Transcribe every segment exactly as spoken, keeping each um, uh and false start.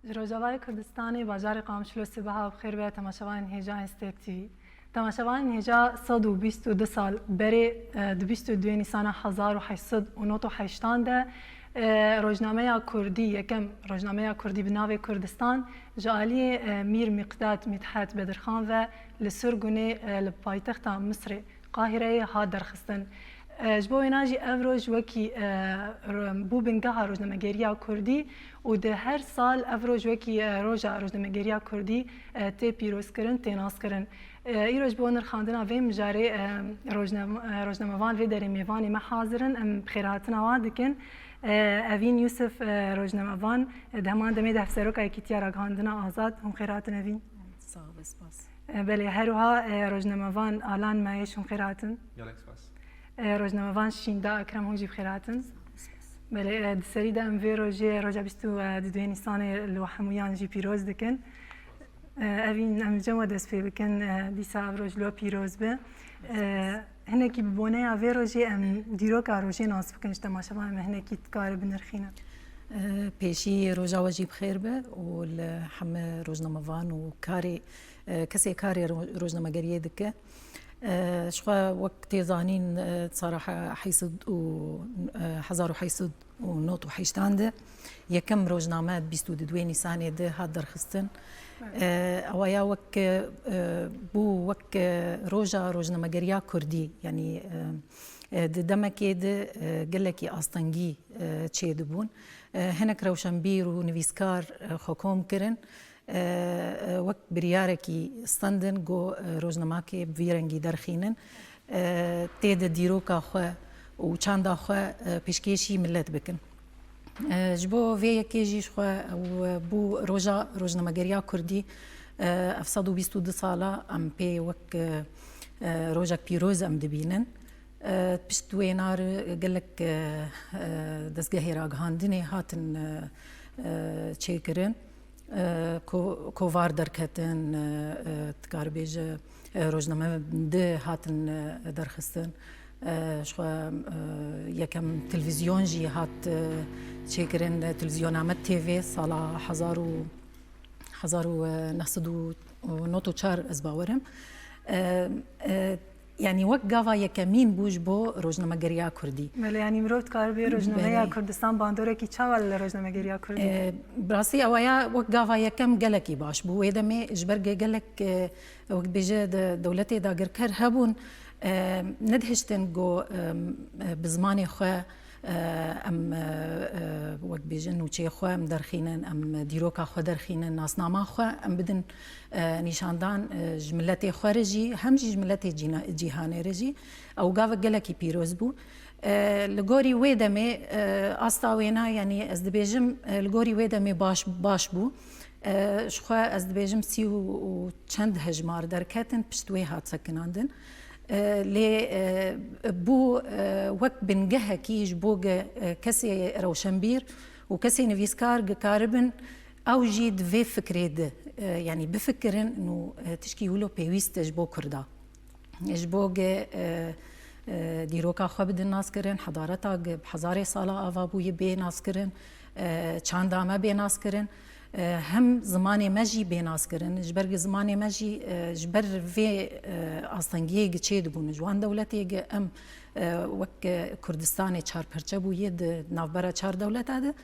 Ji Rojavayê Kurdistanê, bajarê Qamişlo sibeha bi xêr be temaşevanên hêja Hestek T V. Temaşevanên hêja, sed û bîst û du sal berê, e, di bîst û duyê Nîsana hezar û heşt sed û nod û heştan de, e, rojnameya Kurdî, yekem rojnameya Kurdî bi navê Kurdistan, ji aliyê, e, Mîr Miqdad Mithat Bedirxan ve li Surgunê, e, li paytexta Misrê, Qahireyê hat derxistin. E, ji bo wêna jî ev roj wekî, e, ro-, bû bingeha rojnamegeriya Kurdî û di her sal ev roj wekî, e, roja rojnamegeriya Kurdî, e, tê pîrozkirin, tê naskirin. E, îro ji bo nirxandina vê mijarê, e, rojnam-, e, rojnamevan vê derê mêvanê me hazir in, em bi xêrhatina wan dikin. E, Evîn Yusuf, e, rojnamevan, e, di heman demê de hevseroka Yekîtiya Ragihandina Azad, hûn xêrhatin Evîn. Sağ ol, spas. E, belê, her wiha, e, rojnamevan Alan Mayeş, hûn xêrhatin. Gelek spas. E, rojnamevan Şînda Ekrem, hûn jî bi xêrhatin. Belê, e, di serî de em vê rojê, roja bîst û duyê Nîsanê li we hemûyan jî pîroz dikin. E, Evîn, em cem we dest pê bikin, e, dîsa ev roj lo pîroz be. E, hinekî bi boneya vê rojê em dîroka rojê nas bikin, ji temaşevanê me hinekî dikare binirxîne. E, pêşî roja we jî bi xêr be û li heme rojnamevan û karê, e, kesê karê ro-, rojnamegeriyê dike. E, ji xwe wek tê zanîn, e, sala he-, heyt sed û, e, hezar û heyt sed û nod û heştan de yekem rojname bîst û duyê Nîsanê de hat derxistin. Evet. E, ewa ya wek, e, bû wek, e, roja rojnamegeriya Kurdî, yanî, e, e, di demekê de, e, gelekî astengî, e, çêdibûn. E, hinek rewşenbîr û nivîskar, e, xwe kom kirin. E, e, wek biryarekî stendin ku, e, rojnamakê bi vî rengî derxînin, e, tê de dîroka xwe û çanda xwe, e, pêşkêşî milet bikin. E, ji bo vê yekê jî ji xwe ew, e, bû roja rojnamegeriya Kurdî, e, ev sed û bîst û du sala em pê wek, e, e, rojek pîroz em dibînin. E, pişt wêna re gelek, e, e, dezgehê ragihandinê hatin, e, e, çêkirin. E, ko-, kovar derketin, e, e, dikar bêje, e, rojname di hatin, e, derxistin. E, ji xwe, e, yekem televîzyon jî hat, e, çêkirin, e, televîzyona me T V sala hezar û, hezar û neh sed û nod û çar ez bawerim. E, e, Yanî wek gava yekemîn bû ji bo rojnamegeriya Kurdî. Belê, yanî mirov dikare bê rojnameya Belê. Kurdistan bandorekî çawa li rojnamegeriya Kurdî? E, bi rastî ewa ya wek gava yekem gelekî baş bû. Wê demê ji ber ge-, gelek, e, wek dibêje de dewletê dagirker hebûn, e, nedihiştin ku, e, bi zimanê xwe, e, em, e, e, wek dibêjin nûçeyê xwe em derxînin, em dîroka xwe derxînin, nasnama xwe em bidin, e, nîşandan, e, ji miletê xwe re jî, hem jî ji miletê cîna-, cîhanê re jî. Ew gavek gelekî pîroz bû. E, li gorî wê demê, e, asta wêna, yanî ez dibêjim, e, li gorî wê demê baş, baş bû. E, ji xwe ez dibêjim sî û, û çend hejmar derketin, pişt wê hat sekinandin. E, lê, e, bû, e, wek bingehekî ji bo ge-, e, kesê rewşenbîr û kesê nivîskar gikaribin ew jî di vê fikrê de, e, yanî bifikirin û, e, tişkî wilo pêwîst e ji bo Kurda. Ji bo ge, e, e, dîroka xwe bidin naskirin, hedareta ge bi hezarê sala ava bûye bê naskirin, e, çanda me bê naskirin, e, hem zimanê me jî bê naskirin. Ji ber ge zimanê me jî, e, ji ber vê, e, astengiyê ge çêdibûn. Ji wan dewletê ge em, e, wek, e, Kurdistanê çarperçe bûye di navbera çar dewleta de.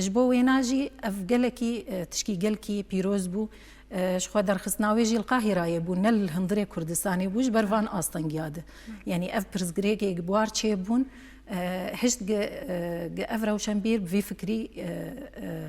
Ji bo wêna jî ev gelekî, e, tişkî gelkî pîroz bû. E, ji xwe derxistina wê jî li Qahîrayê bû, ne li hundirê Kurdistanê bû, ji ber van astengiya de. Yanî ev pirsgirêkê bi war çêbûn, e, hişt ge, e, ge ev rewşenbîr bi vî fikrî, e, e,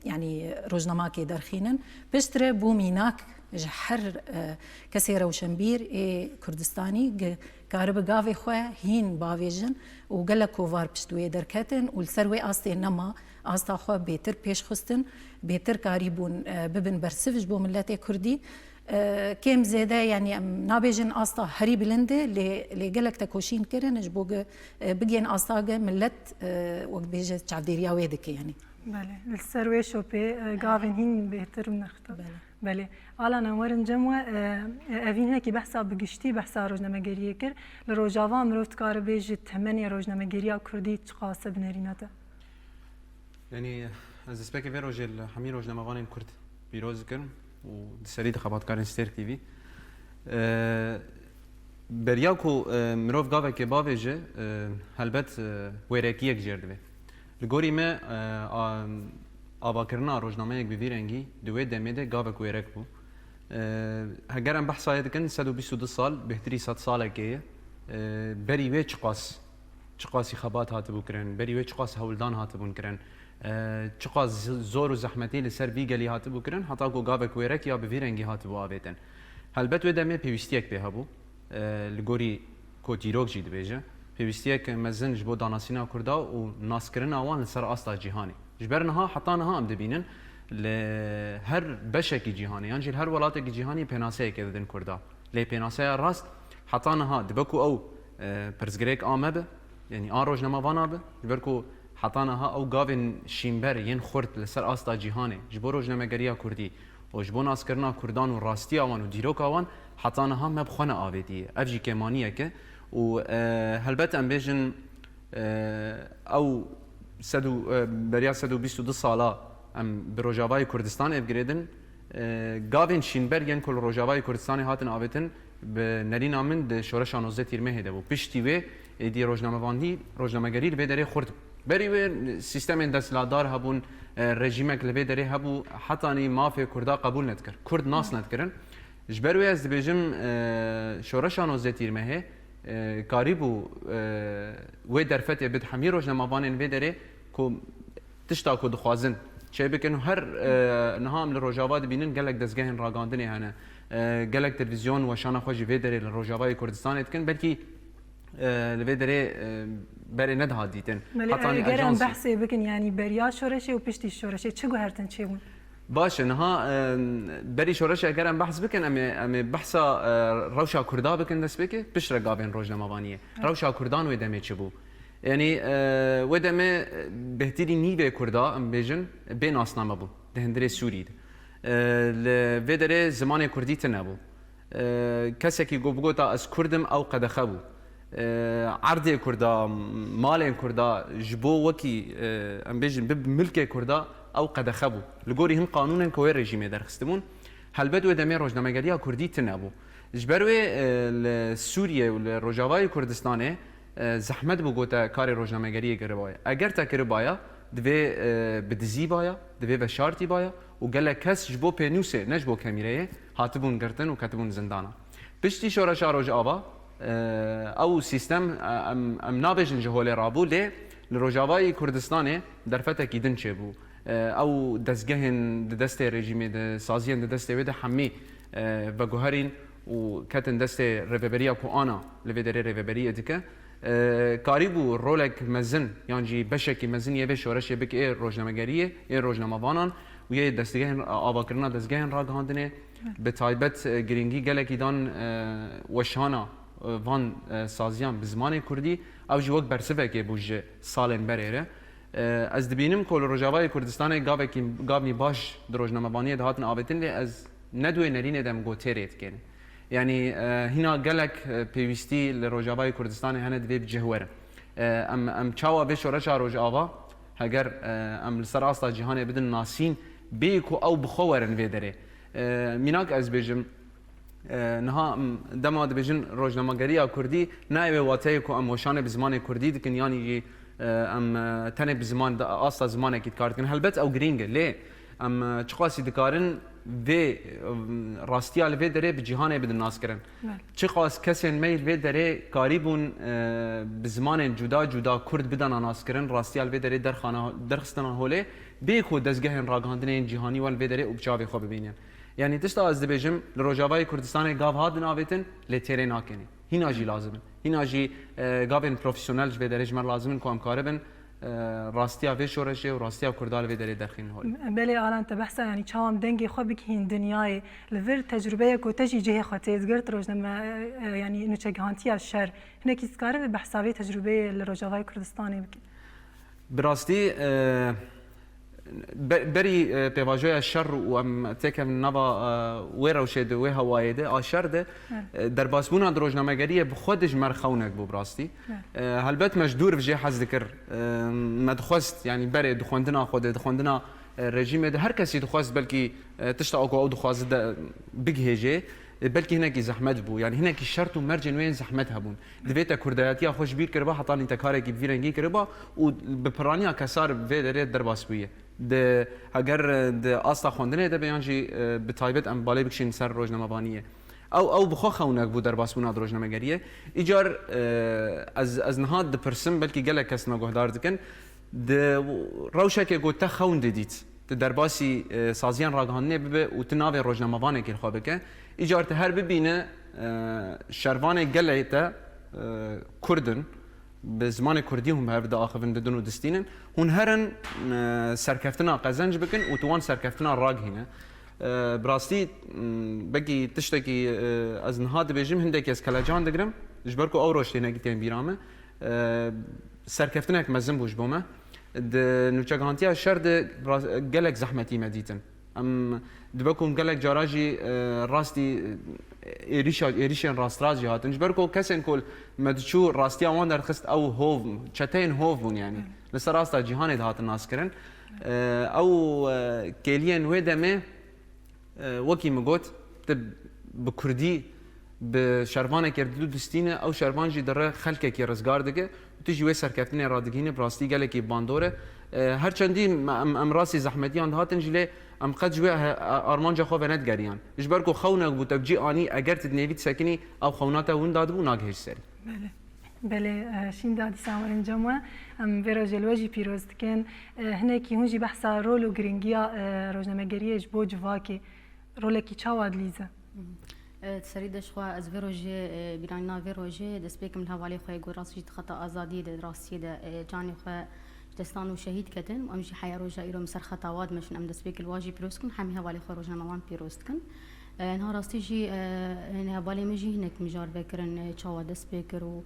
yanî rojnamakê derxînin. Piştre bû mînak ji her, e, kesê rewşenbîr ê Kurdistanî ge karibe gavê xwe hîn bavêjin û gelek kovar pişt wê derketin û li ser wê astê nema, asta xwe bêtir pêş xistin, bêtir karîbûn, e, bibin bersiv ji bo miletê Kurdî. E, kêm zêde, yanî em nabêjin asta herî bilind e, lê, lê gelek tekoşîn kirin ji bo ge, e, bigên asta ge milet, e, wek dibêje çavdêriya wê dike, yanî. Belê, li ser wê şopê, e, gavên hîn bêtir binirxîtin. Belê. Belê. Alan, em werin cem we, e, e, Evîn hinekî behsa bi giştî, behsa rojnamegeriyê kir. Li Rojava mirov dikare bê ji temenê rojnamegeriya Kurdî çiqas e bi nerîna te? Yanî, Ez destpêkê vê rojê li hemî rojnamevanên Kurd pîroz dikim û di serî di xebatkarên Stêrk T V. E, beriya ku, e, mirov gavekê bavêje, e, helbet, e, wêrekiyek jêr divê. Li gorî me, e, a, avakirina rojnameyek bi vî rengî di wê demê de gavek wêrek bû. E, heger em behsa yê dikin, sed û bîst û du sal, bêhtirî sed salekê ye. E, berî wê çiqas, çiqasî xebat hatibû kirin, berî wê çiqas hewldan hatibûn kirin, e, çiqas z-, zor û zehmetî li ser vî gelî hatibû kirin, heta ku gavek wêrek ya bi vî rengî hatibû avêtin. Helbet wê demê pêwîstiyek pê hebû, e, li gorî ku dîrok jî dibêje, pêwîstiyek mezin ji bo danasîna Kurda û naskirina wan li ser asta cîhanê. Ji ber niha, heta niha em dibînin li her beşekî cîhanê, yan jî li her welatekî cîhanê pênaseyekê didin Kurda. Lê pênaseya rast heta niha dibe ku ew, e, pirsgirêk a me be, yanî a rojnamevana be, ji ber ku heta niha ew gavên şînber yên xurt li ser asta cîhanê ji bo rojnamegeriya Kurdî û ji bo naskirina Kurdan û rastiya wan û dîroka wan heta niha me bi xwe neavêtiye. Ev jî kêmaniyek e û, e, helbet em bêjin, e, ew sed û, e, beriya sed û bîst û du sala em bi Rojavayê Kurdistanê ev girêdin, e, gavên şînber yên ku li Rojavayê Kurdistanê hatin avêtin, bi nerîna min di şoreşa nozdeh Tîrmehê de bû. Piştî wê êdî rojnamevanî, rojnamegerî li vê derê xurt bû. Berî wê sîstemên desthilatdar hebûn, e, rejîmek li vê derê hebû, hetanî mafê Kurda qebûl nedikir. Kurd nas nedikirin. Ji ber wê ez dibêjim, e, şoreşa nozdeh Tîrmehê, e, karîbû, e, wê derfetê bid hemî rojnamevanên vê derê ku tişta ku dixwazin çêbikin û her, e, niha em li Rojava dibînin gelek dezgehên ragihandinê hene. E, gelek televîzyon weşana xwe jî vê derê li Rojavayê Kurdistanê dikin. Belkî, e, li vê derê, e, berê nedihat dîtin. Belê, Hetanî eger em ajansî. behsê bikin, yanî beriya şoreşê û piştî şoreşê çi guhertin çêbûn? Baş e, niha, e, berî şoreşê eger em behs bikin, em ê, em ê behsa, e, rewşa Kurda bikin destpêkê, piştre gavên rojnamevaniyê. Evet. Rewşa Kurdan wê demê çi bû? Yanî, e, wê demê, e, bêhtirî nîvê Kurda, em bêjin, bê nasname bûn di hundirê Sûrî de. E, li vê derê zimanê Kurdî tune bû. E, kesekî ku bigota ez Kurd im, ew qedexe bû. E, erdê Kurda, malên Kurda ji bo wekî, e, em bêjin, bi milkê Kurda ew qedexe bû. Li gorî hin qanûnên ku wê rejîmê derxistibûn, helbet wê demê rojnamegeriya Kurdî tune bû. Ji ber wê, e, li Sûriye û li Rojavayê Kurdistanê, e, zehmet bû ku te karê rojnamegeriyê kiribaya. Eger te kiribaya, divê, e, bi dizî baya, divê veşartî baya û gelek kes ji bo pênûsê, ne ji bo kemîreyê, hatibûn girtin û ketibûn zindana. Piştî şoreşa Rojava, e, ew sîstem, e, em, em nabêjin ji holê rabû, lê li Rojavayê Kurdistanê derfetekî din çêbû. E, ew dezgehên di destê rejîmê de, saziyên di destê wê de hemî, e, veguherîn û ketin destê rêveberiya ku ana li vê derê rêveberiyê dike. E, karîbû rolek mezin yan jî beşekî mezin yê vê şoreşê bike ê rojnamegeriyê, ê rojnamevanan û yê destgehên, avakirina dezgehên ragihandinê, bi taybet, e, girîngî gelekî dan, e, weşana, e, van, e, saziyan bi zimanê Kurdî, ew jî wek bersivekê bû ji salên berê re. E, ez dibînim ku li Rojavayê Kurdistanê gavekî, gavnî baş di rojnamevaniyê de hatin avêtin, lê ez ne di wê nerînê de em got têrê dikênin. Yanî, e, hîna gelek, e, pêwîstî li Rojavayê Kurdistanê hene divê bi cih werin. E, em, em çawa vê şoreşa Rojava, heger, e, em li ser asta cîhanê bidin nasîn, bê ku ew bi xwe werin vê derê. E, mînak ez bêjim, e, niha em dema dibêjin rojnamegeriya Kurdî, nayê wê wateyê ku em weşanê bi zimanê Kurdî dikin, yanî jî, e, em, e, tenê bi ziman, asta zimanekî dikar dikin. Helbet ew girîng e, lê em, e, çiqasî dikarin vê, e, rastiya li vê derê bi cîhanê bidin naskirin. Belê. Çiqas kesên me yê li vê derê karîbûn, e, bi zimanên cuda cuda Kurd bidana naskirin, rastiya li vê derê derxana, derxistina holê, bê ku dezgehên ragihandinê yên cîhanî wan li vê derê û bi çavê xwe bibînin. Yanî tişta ez dibêjim, li Rojavayê Kurdistanê gav hatin avêtin, lê têrê nakênê. Hîna jî lazim in. Hîna jî, e, gavên profesyonel ji vê derê ji me re lazim in ku em karibin, e, rastiya vê şoreşê û rastiya Kurda li vê derê derxînin holê. Belê Alan, te behsa, yanî çawa em dengê xwe bigihîn dinyayê. Li vir tecrûbeyek ku te jî cihê xwe tê digirt, rojname, e, e, yanî nûçegihantiya şer. Hinekî dikarî behsa vê tecrûbeyê li Rojavayê Kurdistanê bikî? Bi rastî, e, be-, berî, e, pêvajoya şer û em têkevin nava, e, wê rewşê de, wê hewayê de, a şer de, Evet. e, derbasbûna di rojnamegeriyê bi xwe de ji me re xewnek bû bi rastî. Evet. E, helbet me ji dûr ve jê hez dikir. E, me dixwest, yanî berê di xwendina xwe de, di xwendina e, rejîmê de her kesî dixwest belkî, e, tişta ku ew dixwaze de bigihêje, e, belkî hinekî zehmet bû. Yanî hinekî şert û mercên wê yên zehmet hebûn. Divê te kurdayetiya xwe ji bîr kiriba, hetanî te karekî bi vî rengî kiriba û bi piraniya kesar vê derê derbas bûye. Di, heger, e, di asta xwendinê de be yan jî, e, bi taybet em balê bikişîn ser rojnamevaniyê. Ew, ew bi xwe xewnek bû derbasbûna di rojnamegeriyê. Îcar, e, ez, ez niha dipirsim, belkî gelek kes me guhdar dikin, di rewşekê ku te xewn didît, tu derbasî, e, saziyên ragihandinê bibe û tu navê rojnamevanekê li xwe bike, îcar tu her bibîne, e, şervanê gelê te, e, Kurd in, bi zimanê Kurdî hûn bi hev diaxivin, didin û distînin, hûn herin, e, serkeftina qezenc bikin û tu wan serkeftina ragihîne. E, bi rastî, m, belkî tiştekî, e, ez niha dibêjim, hindekî ez kelecan digirim, ji ber ku ew roj tênekî tên bîra me. E, serkeftinek mezin bû ji bo me. Di nûçegihantiya şer de ra-, gelek zehmetî me dîtin. Em dibe ku gelek cara jî, e, rastî, e, êrîşa, êrîşên rastrast jî hatin. Ji ber ku kesên ku me diçû rastiya wan derdixist, ew hov, çeteyên hov bûn yanî. Li ser asta cîhanê dihatin naskirin. E, ew, e, kêliyên wê demê, e, wekî min got, tu bi kurdî bi şervanekê re dû distîne, ew şervan jî dire xelkekî rizgar dike û tu jî wê serkeftinê radigihîne, bi rastî gelekî bandor e. E, her çendî me, em, em rastî zehmetiyan dihatin jî lê em qet ji wê he-, armanca xwe venedigerîyan. Ji ber ku xewnek bû te bi cî anî, eger tu di nêvî disekinî, ew xewna te winda dibû, nagihêj serî. Belê. Belê, e, şînda dîsa werin cem we. Em vê rojê li we jî pîroz dikin. E, hinekî hûn jî behsa rol û girîngiya, e, rojnamegeriyê ji bo civakê, rolekî çawa dilîze? E, serî de ji xwe ez vê rojê, e, bîranîna vê rojê destpêkim li hevalê xwe yê ku rast jî di xeta azadiyê de, di rastiyê de, e, canê xwe ji destan û şehîd ketin. Em jî heya roja îro em ser xeta wa dimeşin, em destpêkê li wa jî pîroz dikin, hemî hevalê xwe rojnamevan pîroz dikin. E, niha rastî jî, e, yani hevalê min jî hinek mijar vekirin, e, çawa dest pê kir û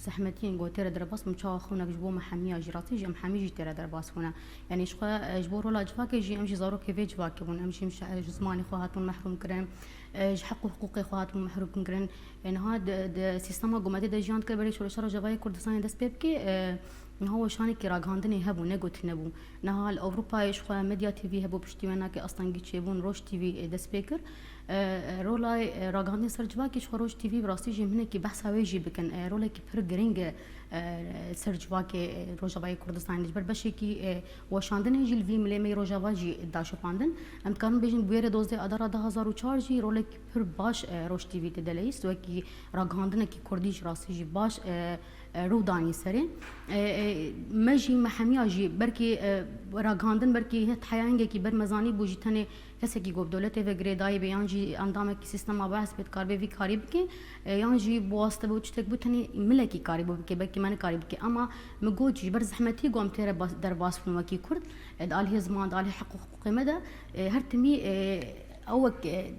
zehmetiyên ku tê re derbas bûn, çawa xewnek ji bo me hemiya jî, rastî jî em hemî jî tê re derbas bûne. Yani ji xwe, e, ji bo rola civakê jî em jî zarokê vê civakê bûn, em jî ji, ji zimanê xwe hatibûn mehrum kirin, e, ji heq û hiqûqê xwe hatibûn mehrum kirin. E, niha di, di sîstema ku me tê de jiyan dikir berê Şoreşa Rojavayê Kurdistanê dest pê bike, e, niha weşanekî ragihandinê hebû, ne ku tune bû. Niha li Ewropayê ji xwe Medya T V hebû, piştî wê nake Astengî çêbûn, Roj T V, e, dest pê kir. E, e, rola, e, ragihandinê ser civakê ji xwe Roj T V bi rastî jî em hinekî behsa wê jî bikin. E, rolekî pir girîng e, e, ser civakê, e, Rojavayê Kurdistanê. Ji ber beşekî, e, weşandinê jî li vî milê me yê Rojava jî daşopandin. Em dikarin bêjin bûyerê dozdeh Adara du hazar û çar jî rolekî pir baş, e, Roj T V tê de leyîst. Wekî ragihandinekî kurdî ji rastî jî baş, e, e, rû danî serê. E, e, me jî, me hemiya jî belkî, e, ragihandin belkî het heya hingekî ber me zanî bû jî tenê kesekî ku bi dewletê ve girêdayî be yan jî endamekî sîstema behs be dikaribe vî karî bike, e, yan jî bi waste be û tiştek bû tenê milekî karîbû bike, belkî me nikarî bike. Ama min got jî ber zehmetî ku em tê re bas-, derbas bûn wekî Kurd, e, di alîhê ziman, di alîhê heq û hiqûqê me de, e, her timî, e, ew wek, e,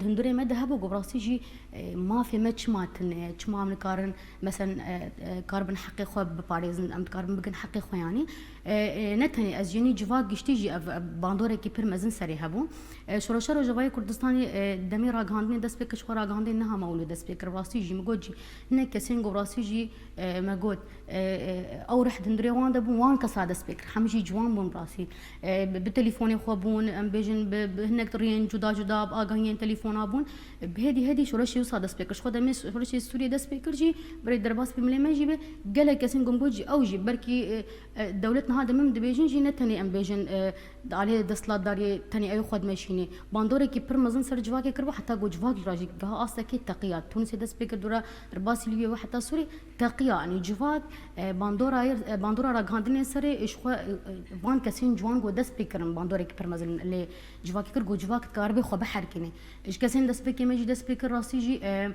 di hundirê me de hebû ku bi rastî jî, e, mafê me çima tune ye, çima em nikarin, meselen, e, e, karibin heqê xwe biparêzin, em dikaribin bigin heqê xwe yanî. E, e, ne tenê ez, yanî civak giştî jî ev, ev bandorekî pir mezin serê hebû. E, Şoreşa Rojavayê Kurdistanê, e, demê ragihandinê dest pê kir, ji xwe ragihandinê niha me wilo dest pê kir. Rastî jî min got jî, hinek kesên ku rastî jî, e, me got, e, e, ew rih di hundirê wan de bûn, wan kesa dest pê kir. Hemî jî ciwan bûn rastî. E, bi, bi telefonê xwe bûn, em bêjin bi, bi hinek riyên cuda cuda, bi agahiyên telefona bûn. Bi hêdî hêdî şoreşê wisa dest pê kir. Ji xwe demê şoreşê Sûriyê dest pê kir jî, berê derbas bi milê me jî be, gelek kesên ku min got jî ew jî belkî, e, e, dewlet niha demê min dibêjin jî ne tenê em bêjin, e, di alê desthilatdariyê tenê ew xwe dimeşînê. Bandorekî pir mezin ser civakê kiribû, heta ku civak jî re jî giha astekê teqiya. Tunisê dest pê kir dûra derbasî Lîbya ve heta Sûriyê teqiya. Yanî civak, e, bandora, e, bandora ragihandinê serê, e, ji xwe, e, e, van kesên ciwan ku dest pê kirin bandorekî pir mezin lê civakê kir, ku civak dikaribe xwe biherkîne. Ji kesên destpêkê me jî dest pê kir, rastî jî, e,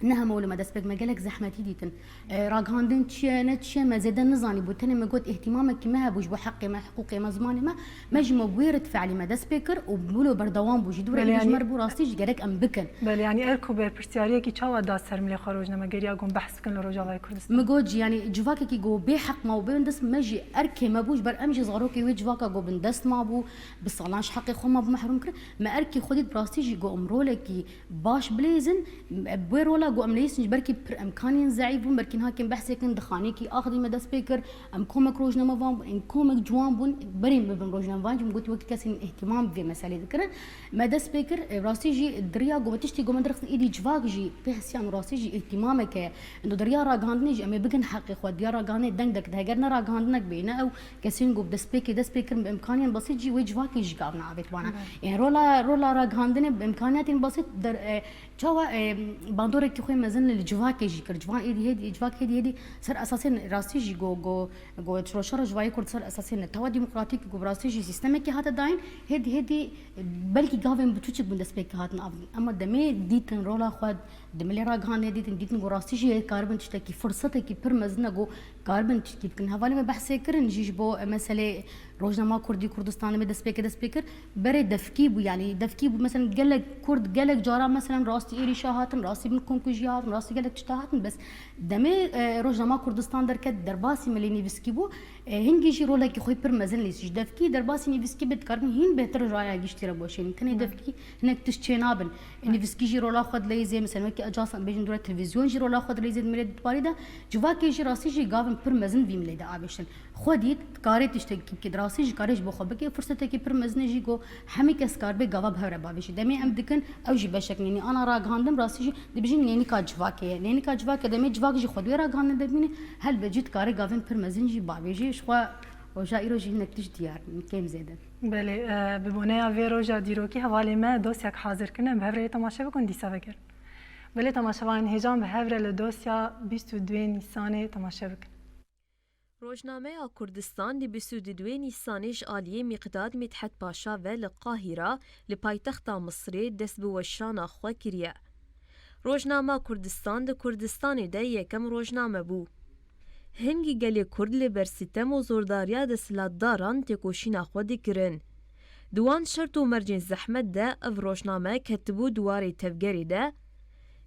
ne hema wilo me destpêk, me gelek zehmetî dîtin. E, ragihandin çi ye, ne çi ye, me zêde nizanîbû. Tenê me got, îhtîmamekî me hebû ji bo heqê me, hiqûqê me, zimanê me. Me jî me bi wê re fiilî me dest pê kir û wilo berdewam bû jî. Dû re Belê, îdî ji yanî me re bû, rastî jî gerek em bikin. Belê, yanî erk û berpirsiyariyekî çawa da ser milê xwe rojnamegerî ya ku em behs dikin li Rojavayê Kurdistanê? Mi got jî, yanî civakekî ku bê heq ma û bê bin dest me jî erkê me bû, ji ber em jî zarokê wê civaka ku bin dest ma bû, bi salan ji heqê xwe ma bû mehrum kir. Me erkê xwe dît, bi rastî jî ku em rolekî baş bilêzin, bi wê rola Ku em leyîstin ji ber kî pir emkanên zeîf bûn, ber kî niha kêm behsê kirin, di xaneyekî axdî me dest pê kir, em komek rojnamevan bûn, em komek ciwan bûn, berê me bin rojnamevan jî min gotî wekî kesên îhtîmam bi vê meselê dikirin. Me dest pê kir, e, rastî jî di riya ku me tiştî ku me dirixistin êdî civak jî pê hesiyan û rastî jî îhtîmamek heye. Endo di riya ragihandinê jî em ê bigin heqê xwe, di riya ragihandinê deng derket. Heger ne ragihandinek bê, ne ew kesên ku bi destpêkê dest pê kirin bi îmkaniyên besît jî wê civakê jî gavin avêt wana. Yanî rola, rola ragihandinê bi îmkaniyatên besît der, e, çawa, e, bandorekî xwe mezin li civakê jî kir. Civan êdî hêdî, civak hêdî hêdî ser esasên rastî jî go, go, go çiroşa rojavayê Kurd ser esasên netewa demokratîk ku bi rastî jî sîstemekî hate dayîn, hêdî hêdî belkî gavên biçûçik bûn destpêkê hatin avêtin. Ema demê dîtin rola xwe, demê lê ragihandinê dîtin, dîtin ku rastî jî karibin tiştekî, firsetekî pir mezin e ku karibin tiştekî bikin. Hevalê me behsê kirin jî ji bo, e, meselê Rojnama Kurdî Kurdistanê me destpêkê dest pê kir. Berê devkî bû, yanî devkî bû. Mesela gelek Kurd, gelek cara mesela rastî êrîşa hatin, rastî bin komkujiya hatin, rastî gelek tişta hatin. Bes demê, e, Rojnama Kurdistan derket, derbasî me lê nivîskî bû. E, hingî jî rolekî xwe pir mezin lîst. Ji devkî derbasî nivîskî bê dikaribin hîn bêhtir raya giştî re boşênin. Tenê devkî hinek tişt çê nabin. E, nivîskî jî rola xwe dileyîzê, mesela wekî ajans em bêjin dûre televîzyon jî rola xwe dileyîzê di milê di parî de. Civakê jî rastî jî gavin pir mezin vî milê de avêştin. Xwedî dikarê tiştekî bike, di rastî jî karê ji bo xwe bike, firsetekî pir mezin e jî ku hemî kes karibe gava bi hev re bavêjî. Demê em dikin, ew jî beşek nênî ana ragihandin, rastî jî dibêjin nênîka civakê ye. Nênîka civakê demê civak jî xwe di wê ragihandinê de bimîne, helbet jî dikarê gavên pir mezin jî bavêjî. Ji xwe roja îro jî hinek tişt diyar in, kêm zêde. Belê, e, bi boneya vê roja dîrokî hevalê me dosyek hazir kirine, bi hev re yê temaşe bikin, dîsa vegerin. Belê temaşevanên hêjan, bi hev re li dosya bîst û duê Nîsanê temaşe bikin. Rojnameya Kurdistan di bîst û duê Nîsanê ji aliyê Mîqdad Mîdhet Paşa ve li Qahîra, li paytexta Misirê dest bi weşana xwe kiriye. Rojnama Kurdistan di Kurdistanê de yekem rojname bû. Hingî gelê Kurd li ber sitem û zordariya desthilatdaran têkoşîna xwe dikirin. Di wan şert û mercên zehmet de ev rojname ketibû di warê tevgerê de,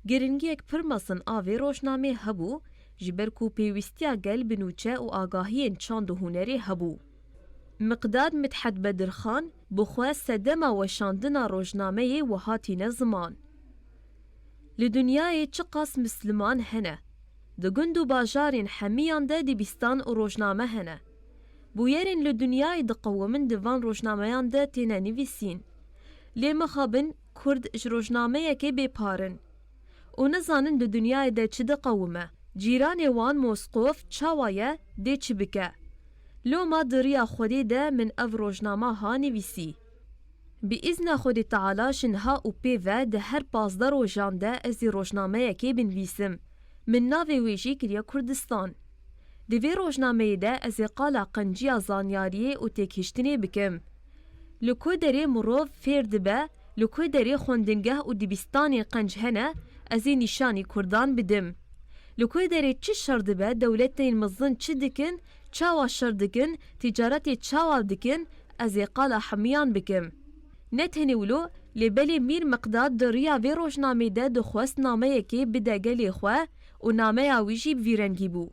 giringiyek pir mezin a vê rojnamê hebû, ji ber ku pêwîstiya gel bi nûçe û agahiyên çand û hunerê hebû. Miqdad Midhet Bedirxan bi xwe sedema weşandina rojnameyê wiha tîne ziman. Li dinyayê çiqas misliman hene. Di gund û bajarên hemiyan de dibistan û rojname hene. Bûyerên li dinyayê diqewimin di van rojnameyan de têne nivîsîn. Lê mixabin Kurd ji rojnameyekê bêpar in û nizanin di dinyayê de çi diqewime. Cîranê wan Moskof çawa ye, dê çi bike? Loma di riya Xwedê de min ev rojnama ha nivîsî. Bi îzna Xwedê Teala ji niha û pê ve di her pazdeh rojan de ez ê rojnameyekê binivîsim. Min navê wê jî kiriye Kurdistan. Di vê rojnameyê de ez ê qala qenciya zanyariyê û têgihiştinê bikim. Li ku derê mirov fêr dibe, li ku derê xwendingeh û dibistanên qenc hene, ez ê nîşanî Kurdan bidim. Li ku derê çi şer dibe, dewletên mezin çi dikin, çawa şer dikin, tîcaretê çawa dikin, ez ê qala hemiyan bikim. Ne tenê wilo, lê belê Mîr Miqdad di riya vê rojnamê de dixwest nameyekê bide gelê xwe û nameya wî jî bi vî rengî bû.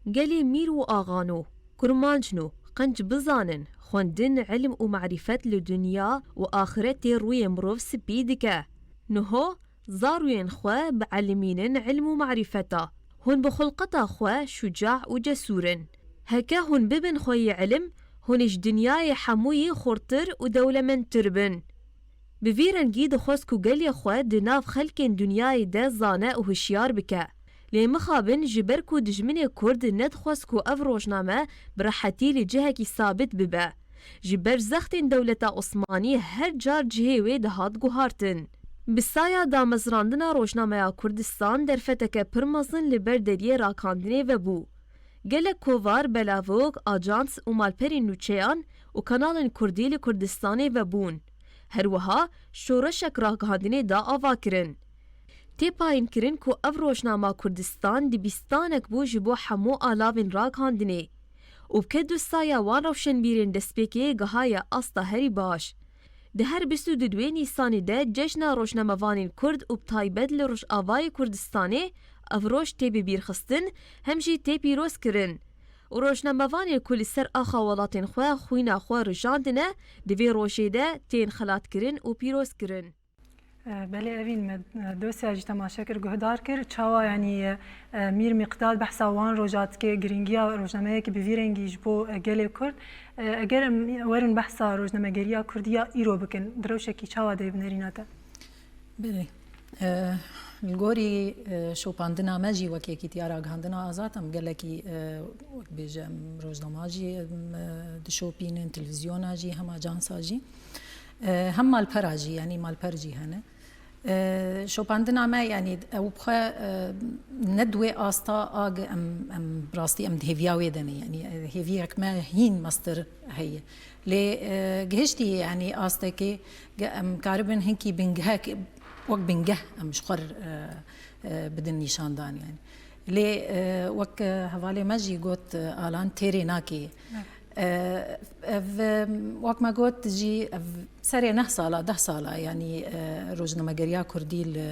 Gelê mîr û axano, kurmancno, qenc bizanin, xwendin, ilm û marîfet li dinya û axiretê rûyê mirov spî dike. Niho, zarûyên xwe bielmînin ilm û marîfeta. Hûn bi xulqeta xwe şuca û cesûr in. Heke hûn bibin xweyî ilim, hûn ê ji dinyayê hemûyî xurtir û dewlemendtir bin. Bi vî rengî dixwest ku gelê xwe di nav xelkên dinyayê de zane û hişyar bike. Lê mixabin ji ber ku dijminê Kurd nedixwest ku ev rojname bi rehetî li cihekî sabit bibe. Ji ber zextên dewleta Osmanî her car cihê wê dihat guhartin. Bi saya damezrandina rojnameya Kurdistan derfeteke pir mezin li ber deriyê rakandinê vebû. Gelek kovar, belavok, ajans û malperên nûçeyan û kanalên kurdî li Kurdistanê vebûn. Her wiha şoreşek ragihandinê da ava kirin. Tê payînkirin ku ev rojnama Kurdistan dibîstanek bû ji bo hemû alavên ragihandinê û bi ked û saya wan rewşenbîrên destpêkê gihaye asta herî baş. Di her bîst û duê Nîsanê de cejna rojnamevanên Kurd û bi taybet li Rojavayê Kurdistanê ev roj tê bibîrxistin, hem jî tê pîrozkirin. Û rojnamevanê ku li ser axa welatên xwe xwîna xwe rijandine, di vê rojê de tên xelatkirin û pîrozkirin. Belê Evîn, me dosyayê jî temaşe kir, guhdar kir. Çawa, yanî, Mîr Mîqdad behsa wan roja dike, girîngiya rojnameyekî bi vî rengî ji bo gelê Kurd. Eger em werin behsa rojnamegeriya Kurdî ya îro bikin, di rewşekî çawa de bi nerîna te? Belê. Li gorî şopandina me jî wek Yekîtiya Ragihandina Azad em gelekî, wek bêje, em rojnama jî em dişopînin, televîzyona jî, hem ajansa jî. Hem malpera jî, yanî malper jî hene. Şopandina me, yanî ew bi xwe ne di wê asta a ge em, em bi rastî em di hêviya wê de ne. Yanî hêviyek me hîn mestir heye. Lê gihiştî, yanî astekê ge em karibin hinkî bingehek, wek bingeh em ji xwe re bidin nîşandan, yanî. Lê wek hevalê me jî got, Alan têrê nake. Ev, wek me got jî, ev serê neh sala, deh sala, yanî rojnamegeriya Kurdî li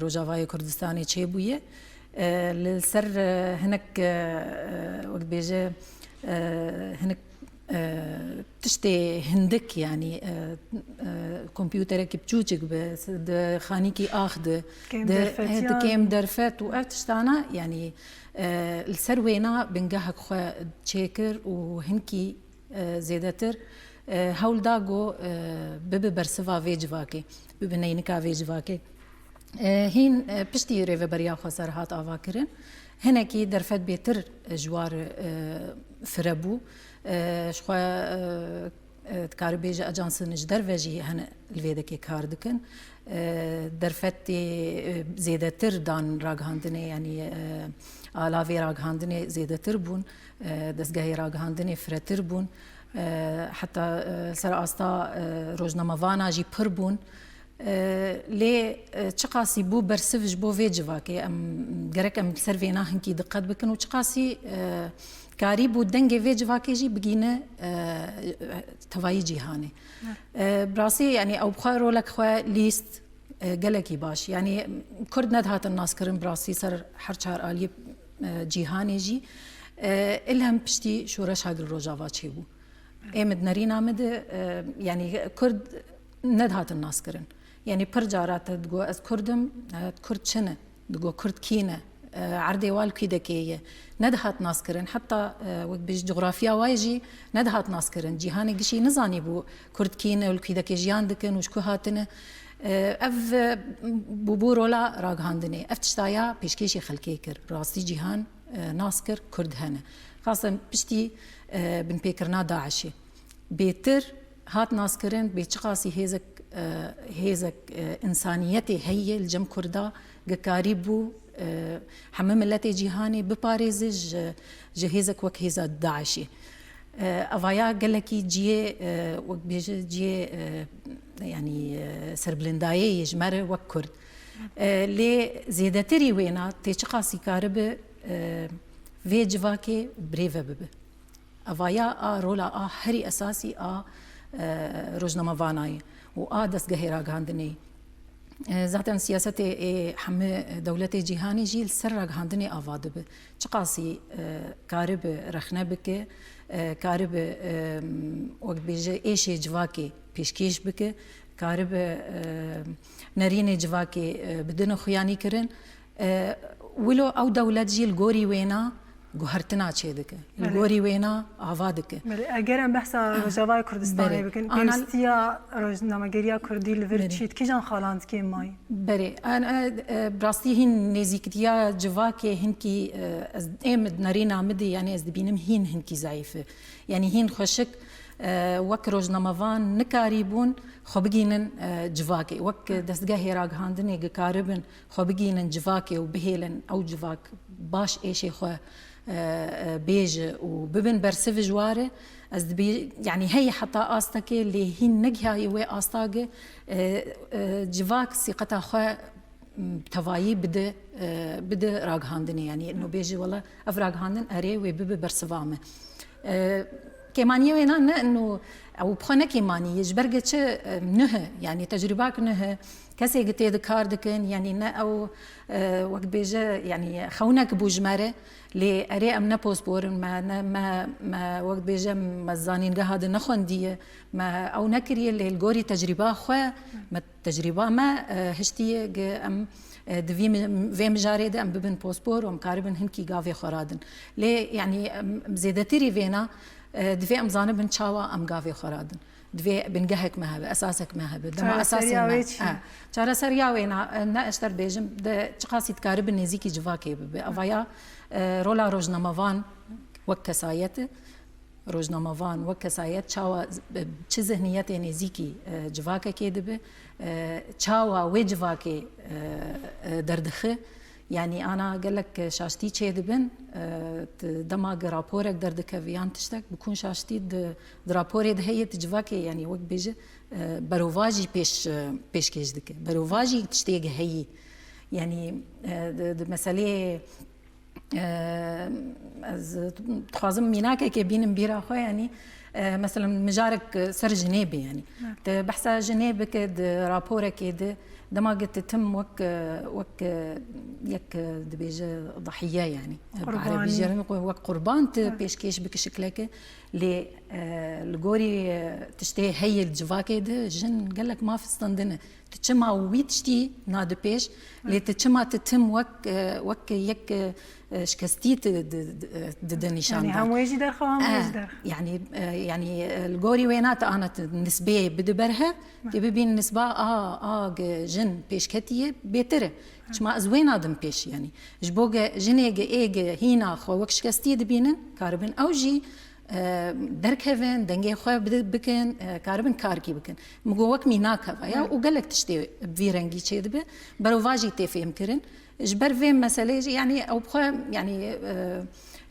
Rojavayê Kurdistanê çêbûye. Li ser hinek, wek dibêje, hinek tiştê hindik, yanî kompûterekî biçûçik bi, di xanîkî ax di, di kêm derfet û ev tiştana, yanî li ser wêna bingehek xwe çêkir û hinkî zêdetir hewl da ku bibe bersiva vê civakê, bibe neynika vê civakê. Hîn piştî rêveberiya xweser hat avakirin, hinekî derfet bêtir ji war fire bû. Ji xwe, dikarî bêje, ajansên ji derve jî hene li vê dekê kar dikin. Derfetê zêdetir dan ragihandinê, yanî alavê ragihandinê zêdetir bûn, dezgehê ragihandinê firetir bûn. Heta ser asta rojnamevana jî pir bûn. Lê çiqasî bû bersiv ji bo vê civakê, em gerek em li ser vêna hinkî diqet bikin û çiqasî karî bû dengê vê civakê jî bigîne tevayî cîhanê. Bi rastî, yanî ew bi xwe rolek xwe lîst gelekî baş. Yanî Kurd nedihatin naskirin bi rastî ser her çar aliyê cîhanê jî. Ilhem piştî şoreşa gil Rojava çêbû. Ê min di nerîna min de, e, yanî Kurd nedihatin naskirin. Yanî pir cara te digo ez Kurd im, e, Kurd çi ne? Digo Kurd kî ne? E, erdê wa li kî dekê ye? Nedihat naskirin. Heta, e, wek bêjî, cografya wa jî nedihat naskirin. Cîhanê gişî nizanîbû Kurd kî ne û li kî dekê jiyan dikin û ji ku hatine. E, ev, e, bûbû rola ragihandinê. Ev tiştaya pêşkêşî xelkê kir. Rastî cîhan e, nas kir, Kurd hene. Xasen piştî, e, binpêkirina DAIŞê. Bêtir hat naskirin, bê çiqasî hêzek, e, hêzek, e, însaniyetê heye li cem Kurda, ge karî bû, e, hemî miletê cîhanê biparêze ji, ji hêzek wek hêza DAIŞê. E, evaya gelekî cihê, e, wek bêje cihê, e, yanî, e, serbilindayê ye ji me re wek Kurd. E, lê zêdetirî wêna tê çiqasî karibe, e, vê civakê birêve bibe. Evaya a rola a herî esasî a, e, rojnamevana ye û a destgehê ragihandinê ye. E, zaten siyasetê ê hemî dewletê cîhanê jî li ser ragihandinê ava dibe. Çiqasî, e, karibe rexne bike, e, karibe, e, wek bêje êşê civakê pêşkêş bike, karibe, e, nerînê civakê, e, bidine xuyanîkirin. E, wilo ew dewlet jî li gorî wêna guhertina çêdike. Li Belê. gorî wêna ava dike. Belê, eger em behsa Rojavayê Kurdistanê Belê. bikin, Ana- pêwîstiya rojnamegeriya Kurdî li vir Belê. çi, di kîjan xalan dikê mayî? Berê, an, e, e, bi rastî hîn nêzîktiya civakê hinkî, e, ez, ê min di nerîna min de, yanî ez dibînim hîn hinkî zayîf e. Yanî hîn xweşik, e, wek rojnamevan nikarîbûn xwe bigînin, e, civakê. Wek destgehê ragihandinê gikaribin xwe bigînin civakê û bihêlin ew civak baş êşê xwe, e, e, bêje û bibin bersiv ji wa re. Ez dibî, yanî heye heta astekê lê hîn negihaye wê asta ge, e, e, civak sîqeta xwe, m, tevayî bide, e, bide ragihandinê. Yanî no bêje wela ev ragihandin erê wê bibe bersiva me. E, Kêmaniyê wêna ne inu ew bi xwe ne kêmanî ye, ji ber ge çi, e, nuh e, yanî tecrûbak nuh e, kesê gi tê di kar dikin, yanî ne ew, e, wek bêje, yanî xewnek bû ji me re, lê erê em ne pospor in, me ne, me, me wek bêje me zanîngeha di nexwendiye, me ew nekiriye, lê li gorî tecrûba xwe, me tecrûba me, e, hiştiye ge em, e, di vî mi-, vê mijarê de em bibin pospor û em karibin hinkî gavê xwe radin. Lê, yanî, em, zêdetirî vêna, e, divê em zanibin çawa em gavê xwe radin. Divê bingehek me hebe, esasek me hebe. Dema esasên Çareseriya me, wê çi ye? e, çareseriya wêna, e, ne ez ter bêjim, de çiqasî dikaribin nêzîkî civakê bibe. Evaya, e, rola rojnamevan wek kesayet e. Rojnamevan wek kesayet çawa, e, çi zihniyetê nêzîkî, e, civakekê dibe, e, çawa wê civakê, e, e, derdixe. Yanî ana gelek şaştî çêdibin, e, ti-, dema gi raporek derdikeve yan tiştek, bi kun şaştî di, di raporê de heye, ti civakê, yanî wek bêje, e, berovajî pêş, e, pêşkêş dike. Berovajî tiştê gi heyî. Yanî, e, di, di meseleyê, e, ez dixwazim mînakekê bînim bîra xwe, yanî, e, meselem mijarek ser Jinêbê, yanî. Evet. Te behsa Jinêb bike di raporekê de, dema ge ti tim wek, e, wek, e, yek, e, dibêje dahiye, yanî. Bi Qurbani. Erebî jê re wek qurban ti Evet. pêşkêş bike şikleke. Lê, e, li gorî, e, tiştê heye li civakê de jin gelek maf standine. Tu çima wî tiştî nadi pêş, lê tu çima tu tim wek, e, wek yek, e, şikestî tu di, di, e, dide nîşan Yanî dan. hem wê jî derxew, hem wê E, jî derxew. yanî, e, yanî, e, li gorî wêna tu ana tu nisbeyê bidi ber hev, tu bibîn nisba a, a ge jin pêşketiye bêtir e. Çima ez wê nadim pêş, yanî. Ji bo ge jinê ge ê ge hîna xwe wek şikestî dibînin, karibin ew jî e, derkevin, dengê xwe bide-, bikin, e, karibin karkî bikin. Min got wek mînak heva ya û gelek tiştê bi vî rengî çêdibe. Berovajî tê fêhmkirin. Ji ber vê meselê jî, yanî ew bi xwe, yanî, e,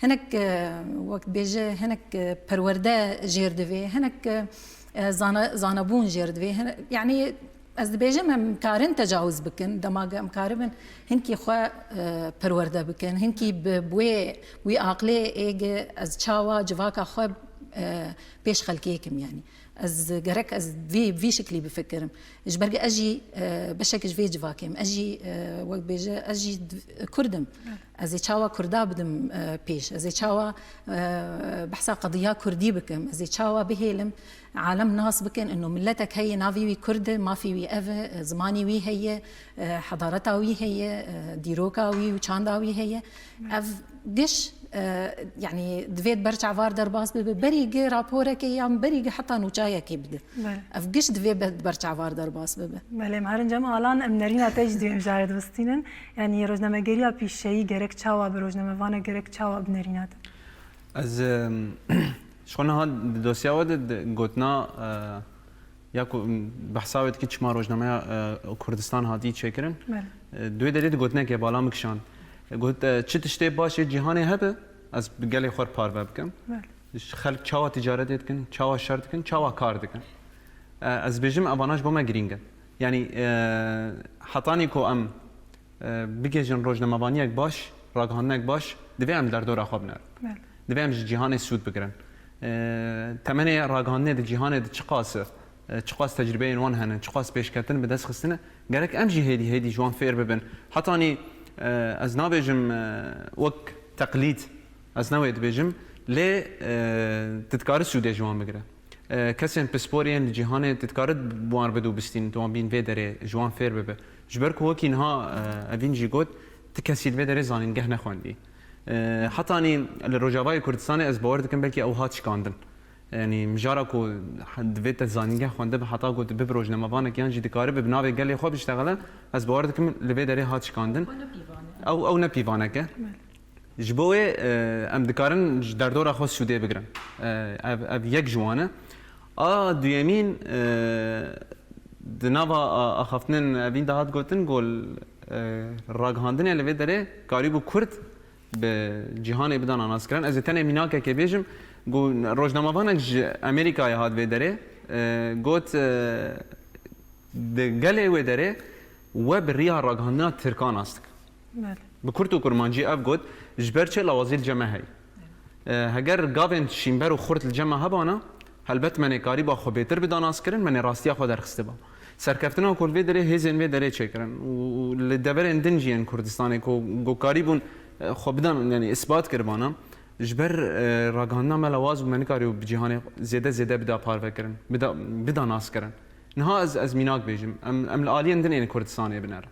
hinek, e, wek bêje, hinek, e, perwerde jêr divê, hinek, e, e, zana-, zanebûn jêr divê. Hine-, yanî Ez dibêjim em karin tecawuz bikin, dema ge em karibin hinkî xwe, e, perwerde bikin, hinkî bi, bi wê, wî aqlê ê ge ez çawa civaka xwe, e, pêş xelkê kim, yanî. Ez gerek ez vî, vî şiklî bifikirim. Ji ber ge ez jî, e, beşek ji vê civakê me. Ez jî, e, wek bêje, ez jî d-, Kurd im. Ez ê çawa Kurda bidim, e, pêş? Ez ê çawa, e, behsa qediya Kurdî bikim? Ez ê çawa bihêlim alem nas bikin, ino miletek heye, navê wî Kurd e, mafê wî ev e, zimanê wî heye, e, hedareta wî heye, e, dîroka wî û çanda wî heye. Ev giş, e, yanî divê di ber çavar derbas bibe. Berî gi raporekê yan berî gi heta nûçayekê bide. Belê. Ev giş divê be-, di ber çavar derbas bibe. Belê, em herin cem Alan, em nerîna te jî divê em jare dibistînin. Yanî rojnamegeriya pîşeyî gerek çawa bi rojnamevanek gerek çawa bi nerîna te? Ez, em, ji xwe niha di dosya we de, di gotina, e, ya ku, em, behsa wê dikî çima rojnameya, e, Kurdistan hatî çêkirin. Belê. E, di wê derê di gotinekê bala min kişand. E, got, e, çi tiştê baş ê cîhanê hebe, ez bi gelê xwe re parve bikim. Belê. Ji xelk çawa ticaretê dikin, çawa şer dikin, çawa kar dikin. E, ez bêjim, evana ji bo me girîng in. Yanî, e, hetanî ku em, e, bigihîjin rojnamevaniyek baş, ragihandinek baş, divê em li derdora xwe binerin. Belê. Divê em ji cîhanê sûd bigirin. E, temenê ragihandinê di cîhanê de çiqas e, e, çiqas tecrûbeyên wan hene, çiqas pêşketin bi dest xistine, gerek em jî hêdî hêdî ji wan fêr bibin. Hetanî, e, ez nabêjim, e, wek teqlîd, ez ne wê dibêjim, lê, e, tu dikarî sûdê ji wan bigire. E, kesên pisporî yên li cîhanê tu dikarî bi wan re bidû bistînin, tu wan bîn vê derê, ji wan fêr bibe. Ji ber ku wekî niha, e, Evîn jî got, ti kesî li vê derê zanîngeh nexwendî. E, hetanî li Rojavayê Kurdistanê ez bawer dikim belkî ew hat şikandin. Yanî mijara ku he-, divê te zanîngeh xwendibe heta ku tu bibe rojnamevanek yan jî dikaribe bi navê gelê xwe biştexile, ez bawer dikim li vê derê hat şikandin. Ew, ew ne pîvanek e. Belê. Ji bo wê, e, em dikarin ji derdora xwe sûdê bigirin. E, ev, ev yek ji wan e. A duyemîn, e, di nava a-, axaftinên Evîn de hat gotin, got, e, ragihandinê li vê derê karîbû Kurd bi cîhanê bidana naskirin. Ez ê tenê mînakekê bêjim, got, rojnamevanek ji Amerîkayê hat vê derê, e, got, e, di gelê wê derê we bi riya ragihandina Tirkan nas dike. Belê. Bi kurt û kurmancî ev got, ji ber çi lawazî li cem me heye. E, heger gavên şînber û xurt li cem me hebana, helbet me nê karîba xwe bêtir bida naskirin, me nê rastiya xwe derxistiba. Serkeftina ku li vê derê hêzên vê derê çêkirin û, û li deverên din jî yên Kurdistanê ku, ku karîbûn, e, xwe bidan, yanî isbat kiribana, ji ber, e, ragihandina me lawaz bû, me nikarîbû bi cîhanê zêde zêde bida parvekirin, bida, bida naskirin. Niha ez, ez mînak bêjim, em, em li aliyên din ên Kurdistanê binerin.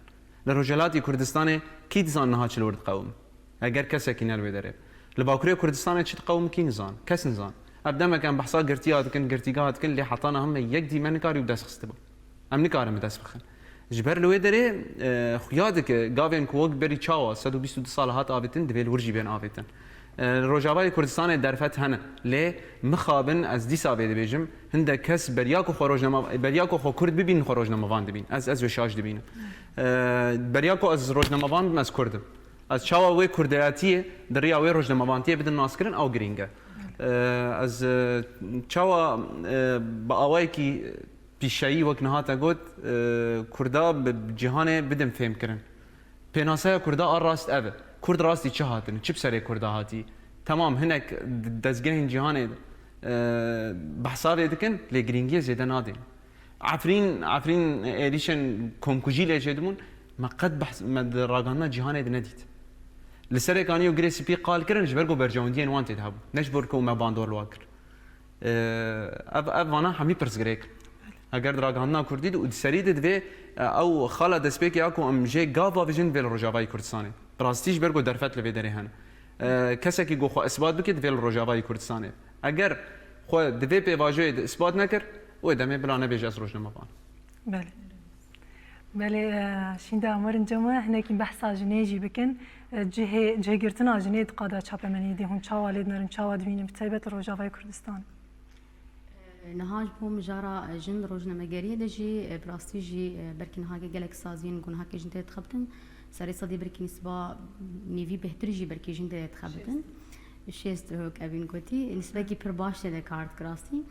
Li Rojhelatî Kurdistanê kî dizan niha çi li wir diqewim? Eger kesekî ne li wê derê. Li Bakurê Kurdistanê çi diqewim kî nizan? Kes nizan. Ev demek em behsa girtiya dikin, girtîgeha dikin, lê heta niha me yek dî me nikarî û dest xistiba. Em nikarin bi dest bixin. Ji ber li wê derê, e, xuya dike gavên ku wek berî çawa sed û bîst û du sal hat avêtin, divê li wir jî bên avêtin. E, li Rojavayê Kurdistanê derfet hene. Lê mixabin ez dîsa vê dibêjim, hindek kes beriya ku xwe rojnama-, beriya ku xwe Kurd bibînin, xwe rojnamevan dibînin. Ez, ez wê şaş dibînim. E, beriya ku ez rojnamevan bim, ez Kurd im. Ez çawa wê Kurdayetiyê di riya wê rojnamevantiyê bidin naskirin, ew girîng e. E, ez, e, çawa, e, bi awayekî pîşeyî, wek niha te got, e, Kurda bi cîhanê bidin fêmkirin. Pênaseya Kurda a rast ev e. Kurd rastî çi hatin? Çi bi serê Kurda hatî? Temam, hinek d-, dezgehên cîhanê, e, behsa vê dikin, lê girîngiyê zêde nadin. Efrîn, Efrîn êrîşên komkujî lê çêdibûn, me qet behs, me di ragihandina cîhanê de nedît. Li Serêkaniyê û Girê Spî qal kirin, ji ber ku berjewendiyên wan tê de hebû. Ne ji bo ku me bandor li wan kir. Ev, ev vana hemî pirsgirêk in. Eger di ragihandina Kurdî de û di serî de divê, e, ew xala destpêkê ya ku em jê gav bavêjin divê li Rojavayê Kurdistanê. Bi rastî ji ber ku derfet li vê derê hene. E, kesekî ku xwe isbat bike divê li Rojavayê Kurdistanê. Eger xwe di vê pêvajoyê de isbat nekir, wê demê bila nebêje ez rojnamevan im. Belê. Belê, e, şînda em werin cem we, hinekî behsa jinê jî bikin. E, cihê, cihgirtina jinê di qada çapemeniyê de hûn çawa lê dinerin, çawa dibînin, bi taybet li Rojavayê Kurdistan? E, niha ji bo mijara, e, jin di rojnamegeriyê de jî, e, bi rastî jî, e, belkî niha gelek saziyên gunehakê jin tê dixebitin. Serê sedî belkî nîsba nîvî bêhtir jî belkî jin tê dixebitin. Şêst wek Evîn gotî, nîsbekî pir baş tê de kar dike rastî.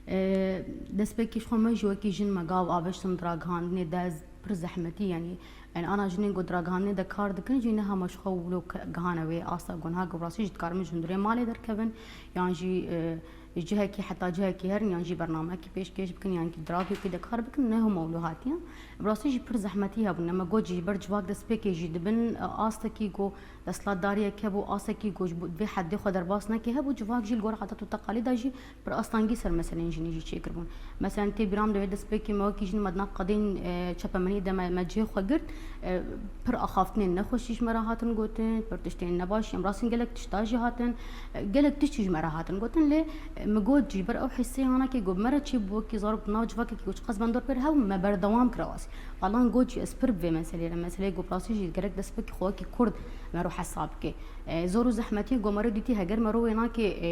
E, destpêkî ji xwe me jî wekî jin me gav avêştin di ragihandinê de, ez pir zehmetî, yanî, yanî ana jinên ku di ragihandinê de kar dikin jî ne hema ji xwe wilo ke-, gihane wê asta gunha ku rastî jî dikaribin ji hundirê malê derkevin, yan jî, e, ji cihekî heta cihekî herin, yan jî bernamekî pêşkêş bikin, yan jî di radyokî de kar bikin, ne hema wilo hatiye. Bi rastî jî pir zehmetî hebûn. Me got jî ji ber civak destpêkê jî dibin, e, astekî ku desthilatdariyek hebû, astekî ku ji bo vê heddê xwe derbas neke hebû, civak jî li gor adet û teqalîda jî pir astengî ser meseleyên jinê jî çêkiribûn. Meselen tê bîra min de wê destpêkê me wekî jin me di nav qedên, e, çapemeniyê de me, me cihê xwe girt, e, pir axaftinên nexweşî ji me re hatin gotin, pir tiştên nebaş, em rastîn gelek tişta jî hatin, e, gelek tişt jî ji me re hatin gotin, lê, e, min got jî ber ew hissê hanakê got me re çêbû wekî zarok di nav civakekî ku çiqas bandor pêr hebû, me berdewam kir ew asî. Alan got jî ez pir bi vê meseleyê re, meseleyê ku bi rastî jî gerek destpêkî xwe wekî Kurd mero hesab bike. E, zor û zehmetiyên ku mero dîtî, heger mero wê nakê, e,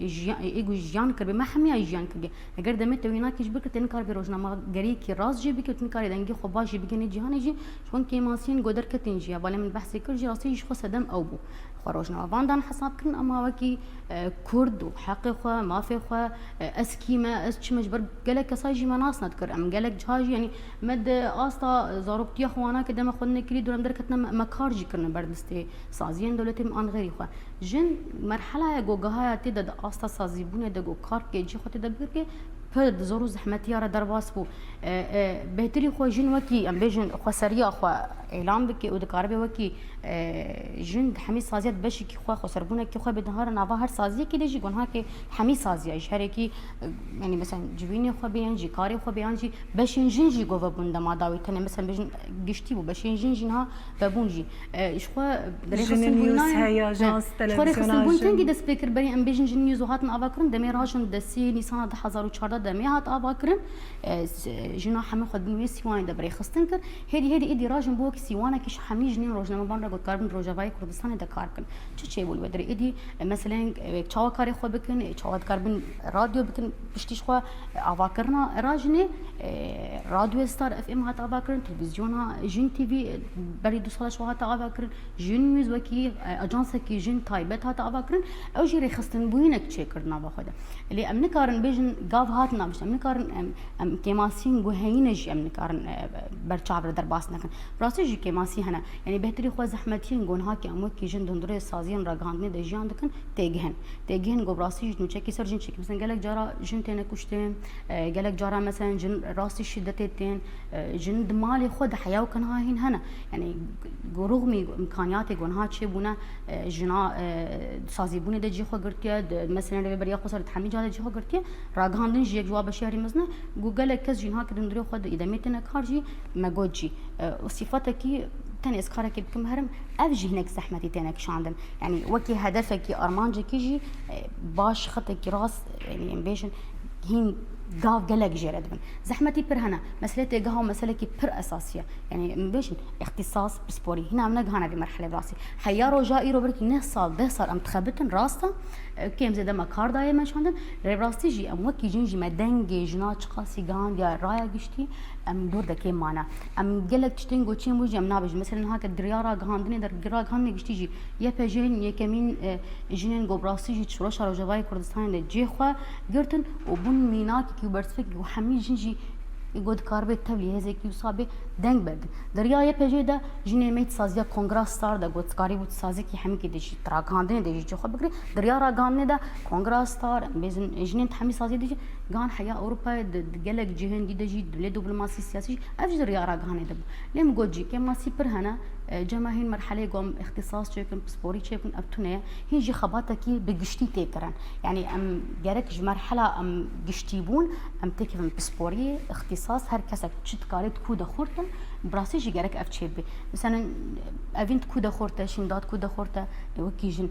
e, jiyan, e, ê ku jiyan kiribê, me hemiya jiyan kiribê. Heger demê te wê nakê ji bikir, tê nikaribê rojnamegeriyekî rast jê bike û tê nikarê dengê xwe baş jî bigihînê cîhanê jî, ji wan kêmasiyên ku derketin jî, hevalê min behsê kir jî, rastî jî ji xwe sedem ew bû. Xwe rojnamevan dan hesab kirin, ema wekî, e, Kurd û heqê xwe, mafê xwe, e, ez kî me, ez çi me, ji ber gelek kesa jî me nas nedikir. Em gelek ciha jî, yanî me di asta zaroktiya xwe wana ke deme xwe nekirî, dûr em derketine me, me kar jî kirine ber destê saziyên dewletê me an xeyrî xwe. Jin merhelaya ku gihaya tê de di asta sazîbûnê de ku kar bike, cî xwe tê de bigirke, pir di zor û zehmetiya re derbas bû. E, e, bêhtirî xwe jin wekî, em bêjin, xweseriya xwe îlan bike û dikaribe wekî, e, jin di hemî saziya di beşekî xwe, xweserbûnekî xwe bidihare nava her saziyekê de jî, gonhakê hemî saziya ji herekî, e, yanî mesela civînê xwe bê yan jî karê xwe bê yan jî beşên jin jî gove bûn dema dawî tenê, mesela bêjin giştî bû, beşên jin jî niha vebûn jî. E, ji xwe rêxistin Jinin bûyî News nayên. Heye, He. ajans, Ji xwe rêxistin televizyona bûyî tengî jin. dest pê kir, berî em bêjin Jinin News û hatin avakirin, demê rajin di sê Nîsana du hazar û çardeh demê hat avakirin. E, s-, jina hemî xwe dibin wê sîwanê de bi rêxistin kir. Hêdî hêdî êdî rajin bû wek sîwanekî ji hemî jinên rojnamevan re ku dikaribin di Rojavayê Kurdistanê de kar bikin. Çi çêbû li wê derê? Êdî, e, meseleyên, e, çawa karê xwe bikin, e, çawa dikaribin radyo bikin, piştî ji xwe, e, avakirina rajinê, e, Radyoyê Star F M hat avakirin, televîzyona Jin T V, e, berî du sala ji xwe hate avakirin, Jin News wekî, e, ajansekî jin taybet hate avakirin, ew jî rêxistinbûyînek çêkir di nava xwe de. Lê em nikarin bêjin gav hat Nabişte. Em nikarin, em, em kêmasiyên ku heyî ne jî em nikarin, e, ber çav re derbas nekin. Bi rastî jî kêmasî hene. Yanî bêhtirî xwe zehmetiyên ku niha ki em wekî jin di hundirê saziyên ragihandinê de jiyan dikin, têgihin. Têgihin ku bi rastî jî nûçekî ser jin çêkir. Mesela gelek cara jin têne kuştin, e, gelek cara mesela jin rastî şîdetê tên, e, jin di malê xwe de heya û kenha hîn hene. Yanî ku rûxmî îmkaniyatê ku niha çêbûne, e, jina, e, sazîbûnê de cî xwe girtiye, di, mesela rêveberiya xwe ser di hemî ca de cî xwe girtiye. Ragihandin jî yek ji wa beşê herî mezin e. Ku gelek kes jî niha ki di hundirê xwe de îdemê têne kar jî me got jî. E, û sîfatekî tenê ez karekê bikim herim, ev jî hinek zehmetî têne kişandin. Yanî wekî hedefekî, armancekî jî, e, baş xetekî rast, yanî em bêjin hîn gav gelek jê re dibin. Zehmetî pir hene. Meselê têgeha û meselekî pir esasî ye. Yanî em bêjin îxtîsas, pisporî. Hîna em negihane vê merhelê bi rastî. Heya roja îro belkî neh sal, deh sal em dixebitin, rast e. E, kêm zêde me kar dayê meşandin. Lê bi rastî jî em wekî jin jî me dengê jina çiqasî gihandiye raya giştî, em dor de kêm mane. Em gelek tiştên goçên bû jî em nabêjin. Mesela niha ke di riya ragihandinê de, ragihandinê giştî jî Y P J'ên yekemîn, e, jinên ku bi rastî jî şoreşa Rojavayê Kurdistanê de cihê xwe girtin û bûn mînakekî û bersivekî ku hemî jin jî ku dikaribe tevlî hêzekî wisa bê deng berdin. Di riya Y P J'ê de jinê me di saziya Kongra Star de ku dikarîbû di saziyekî hemikî de jî, di ragihandinê de jî cihê xwe bigire. Di riya ragihandinê de Kongra Star, em bêjin jinên di hemî saziyê de jî gan heya Ewropayê di, di gelek cihên dî de jî, di lê diplomasî siyasî jî, ev jî di riya ragihandinê de bû. Lê min got jî, kêmasî pir hene, e, cema hîn merheleyê ku em îxtîsas çêkin, pisporî çêkin, ev tune ye. Hîn jî xebatekî bi giştî tê kirin. Yanî em gerek ji merhela em giştî bûn, em têkevin pisporiyê, îxtîsas, her kesek çi dikarê di ku de xurt in, bi rastî jî gerek ev çêbibe. Mesela evîn di ku de xurt e, şînda di ku de xurt e, e, wekî jin, e,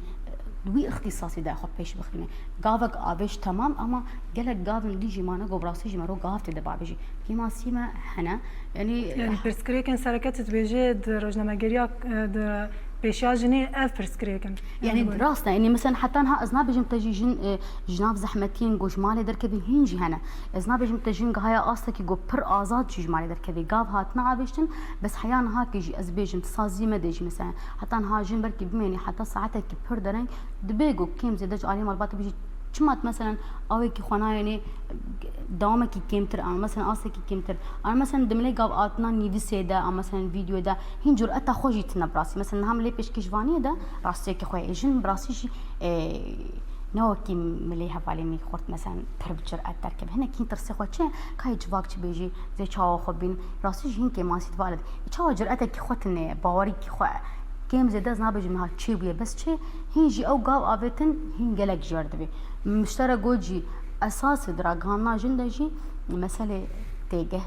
wî îxtîsasî de xwe pêş bixîne. Gavek avêj temam, ama gelek gavin dî jî mane ku bi rastî jî mero gav tê de bavêjî. Kêmasî me hene. Yanî Yanî pirsgirêkên sereke tu dibêjê di rojnamegeriya, e, di pêşiya jinê ev pirsgirêk in. Yanî rast e. Yanî mesela heta niha ez nabêjim te jî jin, e, ji nav zehmetiyên ku ji malê derkevî hîn jî hene. Ez nabêjim te jin gihaya astekî ku pir azad jî ji malê derkevî. Gav hatine avêştin, bes heya niha ki jî ez bêjim, sazî me de jî mesela heta niha jin belkî bimênî heta saetekî pir dereng, dibe ku kêm zêde ji alî malbatê bijî. Çima tu mesela awekî xwe nayênê, dewamekî kêmtir, an mesela asekî kêmtir, an mesela di milê gav atina nivîsê de, an mesela vîdyoyê de hîn cureta xwe jî tine bi rastî. Mesela niha milê pêşkêşvaniyê de rastiyekî xwe ye. Jin bi rastî jî, e, ne wekî milê hevalê min xurt mesela pir bi curet derkeve. Hinek hîn tirsê xwe çi, ka yê civak çi bêjî, zê çawa xwe bîn. Rastî jî hîn kêmasî di vale de. Çawa curetekî xwe tine ye, bawerîkî xwe. Kêm zêde ez nabêjim niha çê bûye, bes çê hîn jî ew gav avêtin hîn gelek jêr dibe. Min ji te re got jî esasê di ragihandina jin de jî meselê têgeh.